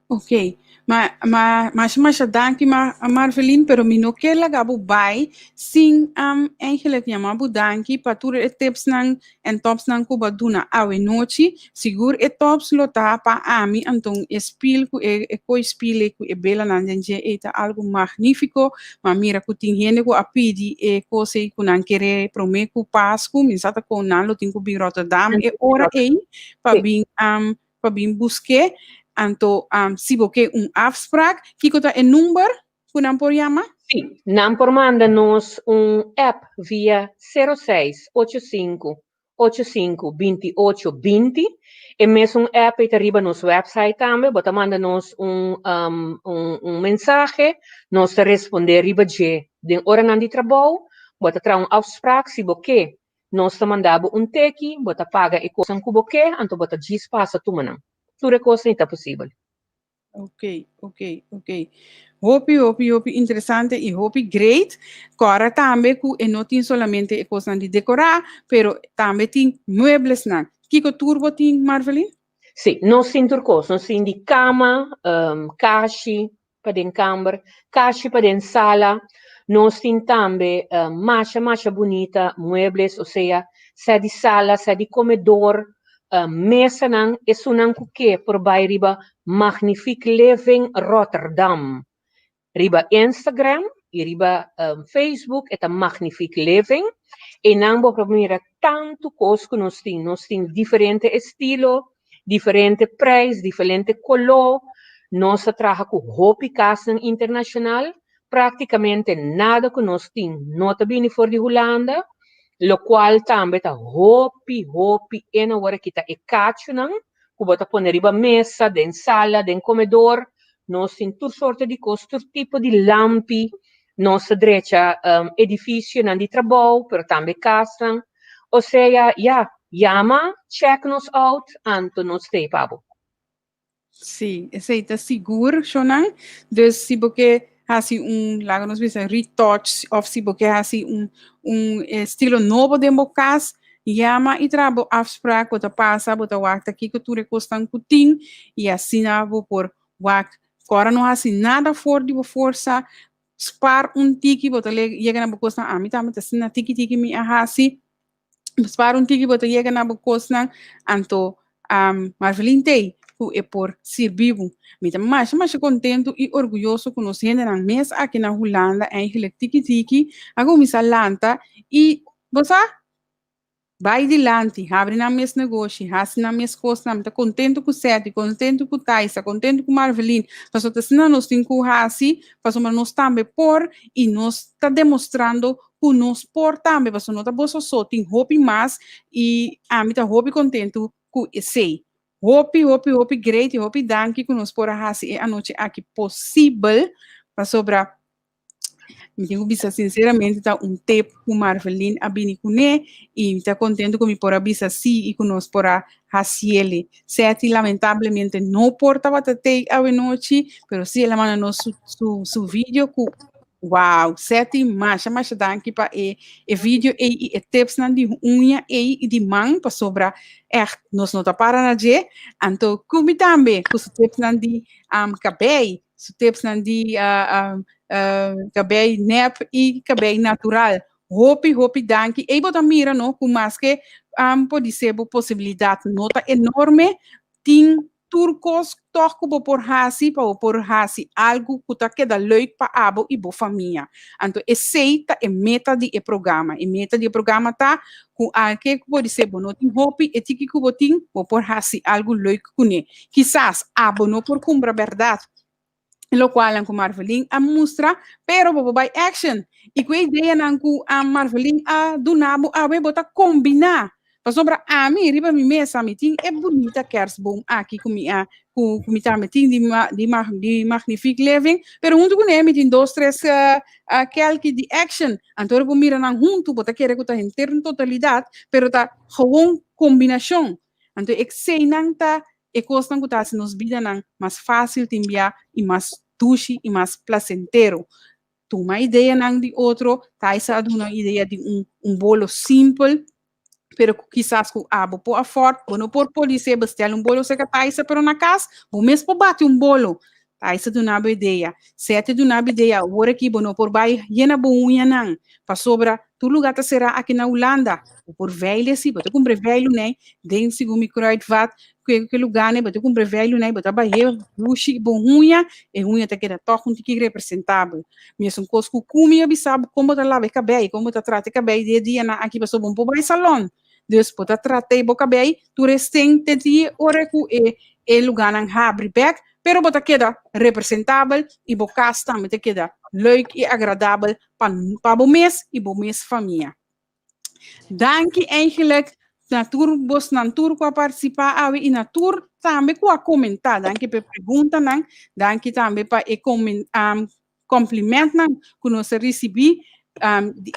Ok, ma ma masha masha danki ma Marvelin, pero mi no ke laga bo bai sin um, eigenlijk yama bo danki pa tur e tipsnan en topsnan ku bo a duna awe nochi. Sigur e tops lo ta pa ami, anton e spil ku e e koi spil ei ku e belanan den dje ei ta algu magnífiko. Ma mira ku tin hende ku a pidi e kos ei ku nan kere promé ku Pasku, mi sa ta kon nan lo tin ku bin Rotterdam e ora ei pa bin pa bin busk'é. Anto si bo ke un afsprak, kiko ta e number ku nan por yama? Sí, nan por manda nos un app via 06 85 85 28 20. E mesun app ei ta riba nos website tambe. Bo ta manda nos un, um, un, un mensahe, nos ta respondé riba dje den oranan di trabou. Bo ta traha un afspraak si bo ke. Nos ta manda bo un teki, bo ta paga e kosnan ku bo ke, anto bo ta djis pasa tuma nan. Tur e kosnan ei ta posibel. Ok. Hopi, hopi, hopi interesante i hopi great. Kòrda tambe ku e no tin solamente e kosnan di dekorá, pero tambe tin mueblesnan. Kiko tur bo tin, Marvelin? Sí, nos tin tur kos. Nos tin di kama, kashi pa den kamber, kashi pa den sala. Nos tin tambe masha, masha bunita muebles, osea, sea di sala, sea di komedor, Mesanan, esunnan ku ke por bai riba Magnifiek Living Rotterdam riba Instagram i riba Facebook e ta Magnifiek Living. Einan bo por mira tantu kos ku nos tin. Nos tin diferente estilo, diferente prijs, diferente koló. Nos ta traha ku hopi kasnan internashonal. Práktikamente nada ku nos tin no ta bini for di Hulanda, lokual tambe ta hopi, hopi en awor aki ta e kachunan ku bo ta pone riba mesa, den sala, den komedor. Nos tin tur sorto di kos, tur tipo di lampi. Nos ta drecha edifisionan di trabou, pero tambe kasnan. Osea, ya, yama, check nos out, anto nos ta ei pa bo. Sí, esei ta sigur, Shonan. Dus si bo ke hasi un, laga nos bisa, retouch, of si bo ke hasi un, un estilo nobo den bo kas, yama i traha bo afspraak, bo ta pasa, bo ta wak ta kiko tur e kosnan ku tin, i asina bo por wak. Kòrda no hasi nada for di bo forsa, spar un tiki, bo ta yega na bo kosnan, ami tambe ta asina tiki tiki mi a hasi, Spar un tiki bo ta yega na bo kosnan, anto um, Marvelin tei ku e por sirbi bo. Mi ta masha masha kontentu i orguyoso ku nos hendenan mes aki na Hulanda eigenlijk tiki tiki a kuminsá lanta i bo sa bai dilanti, habri nan mes negoshi, hasi nan mes kosnan. Mi ta kontentu ku Seti, kontentu ku Taisa, kontentu ku Marvelin, pasobra ta asina nos tin ku hasi, pasobra nos tambe por i nos ta demostrando ku nos por tambe, pasobra no ta boso so, tin hopi mas i ami ta hopi kontentu ku esei. Hopi, hopi, hopi great i hopi danki ku nos por a hasi e anochi aki posibel, pasobra mi tin ku bisa sinceramente ta un tip ku Marvelin a bini kuné i mi ta kontentu ku mi por a bisa sí i ku nos por a hasiele. Seti lamentablemente no por tabata tei awenochi, pero sí el a manda nos su, su, su video ku Wow, Seti, masha masha danki pa e e video ei i e tipsnan di uña ei i di man pasobra echt nos no ta para na dje. Anto Kumi tambe ku su tipsnan di um, kabei, su tipsnan di uh, um, uh, kabei nep i kabei natural. Hopi, hopi danki. Ei bo ta mira no ku maske um, podise bo posibilidat no ta enorme, tin tur kos tòg ku bo por hasi pa bo por hasi algu ku ta keda leuk pa abo i bo famia. Anto esei ta e meta di e programa. E meta di e programa ta ku alke ku bo disé bo no tin hopi, e tiki ku bo tin, bo por hasi algu leuk kuné. Kisas abo no por kumpra bèrdat lokualnan ku Marvelin a mustra, pero bo por bai action. I ku e ideanan ku Marvelin a duna bo awe, bo ta kombiná. Pasobra ami riba mi mesa mi tin e bunita kerstboom aki ku mi a ku ku mi tambe tin di di di Magnifiek Living, pero huntu kuné mi tin dos tres kelki di action. Anto ora bo mira nan huntu bo ta kere ku ta henter un totalidat, pero ta gewoon kombinashon. Anto eseinan ta e kosnan ku ta hasi nos bidanan mas fásil tin bia i mas dushi i mas plasentero. Tuma ideanan di otro, Thaisa a duna un idea di un un bolo simpel, pero ku kisas ku abo por afford, bo no por podisé bestel un bolo serka Thaisa, pero na kas bo mes por bati un bolo. Thaisa duna bo idea, Seti duna bo idea, awor aki bo no por bai yena bo uñanan, pasobra tur lugá ta será aki na Hulanda. Bo por veile si, bo ta kumpra e veilu nei den segun mi Kruidvat, ke ke lugá nei, bo ta kumpra e veilu nei, bo ta bah'é bushi bo huña, e huña ta keda tòg un tiki representabel. Mesun kos ku kumi a bisa bo kon bo ta laba e kabei, kon bo ta trata e kabei di e dianan aki pasobra bo no por bai salon. Dus bo ta trata e bo kabei tur esten te di ora ku e e lugánan habri bèk. Pero bo ta keda representabel i bo kas tambe ta keda leuk i agradabel pa pa bo mes i bo mes famia. Danki eigenlijk na tur bosnan tur ku a partisipá awe i na tur tambe ku a komentá. Danki pa e preguntanan, danki tambe pa e komplimentnan ku nos a risibí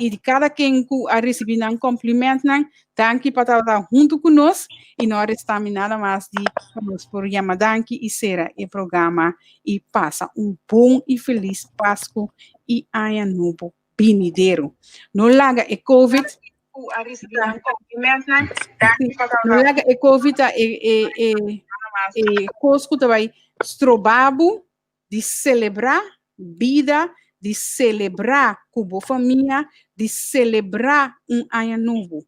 i di kada ken ku a risibí nan komplimentnan. Danki pa tabata huntu ku nos i no a restá mi nada mas di pa nos por yama danki i sera e programa i pasa un bon i felis Pasku i Aña Nobo binidero. No laga e COVID no laga e COVID ta e e e e kos ku ta bai stroba bo di selebrá bida, di selebrá ku bo famia, di selebrá un aña nobo.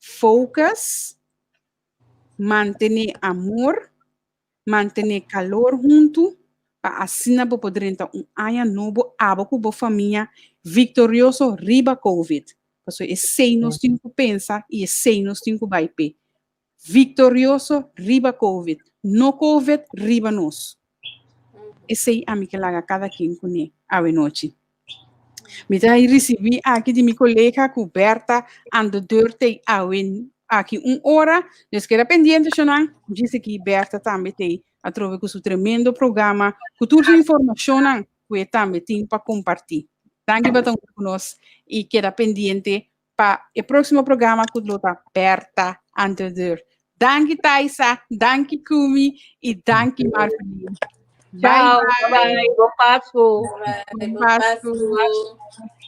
Focus, mantené amor, Mantené kalor huntu pa asina bo por drenta un aña nobo abo ku bo famia viktorioso riba Covid. Pasobra esei nos tin ku pensa i esei nos tin ku bai p'e. Viktorioso riba Covid, no Covid riba nos. Esei ami ke laga kada ken kuné awenochi. Mi ta risibí aki di mi kolega ku Berta aan de deur tei awe aki un ora. Dus keda pendiente shonnan. Djis aki Berta tambe tei atrobe ku su tremendo programa ku tur su informashonnan ku e tambe tin pa kompartí. Danki pa ta huntu ku nos i keda pendiente pa e próksimo programa ku lo ta Berta aan de deur. Danki Taisa, danki Kumi i danki Marvelien. Bye bye. Bye. Bon Pasku. Bye. Bon Bon Pasku. Pasku.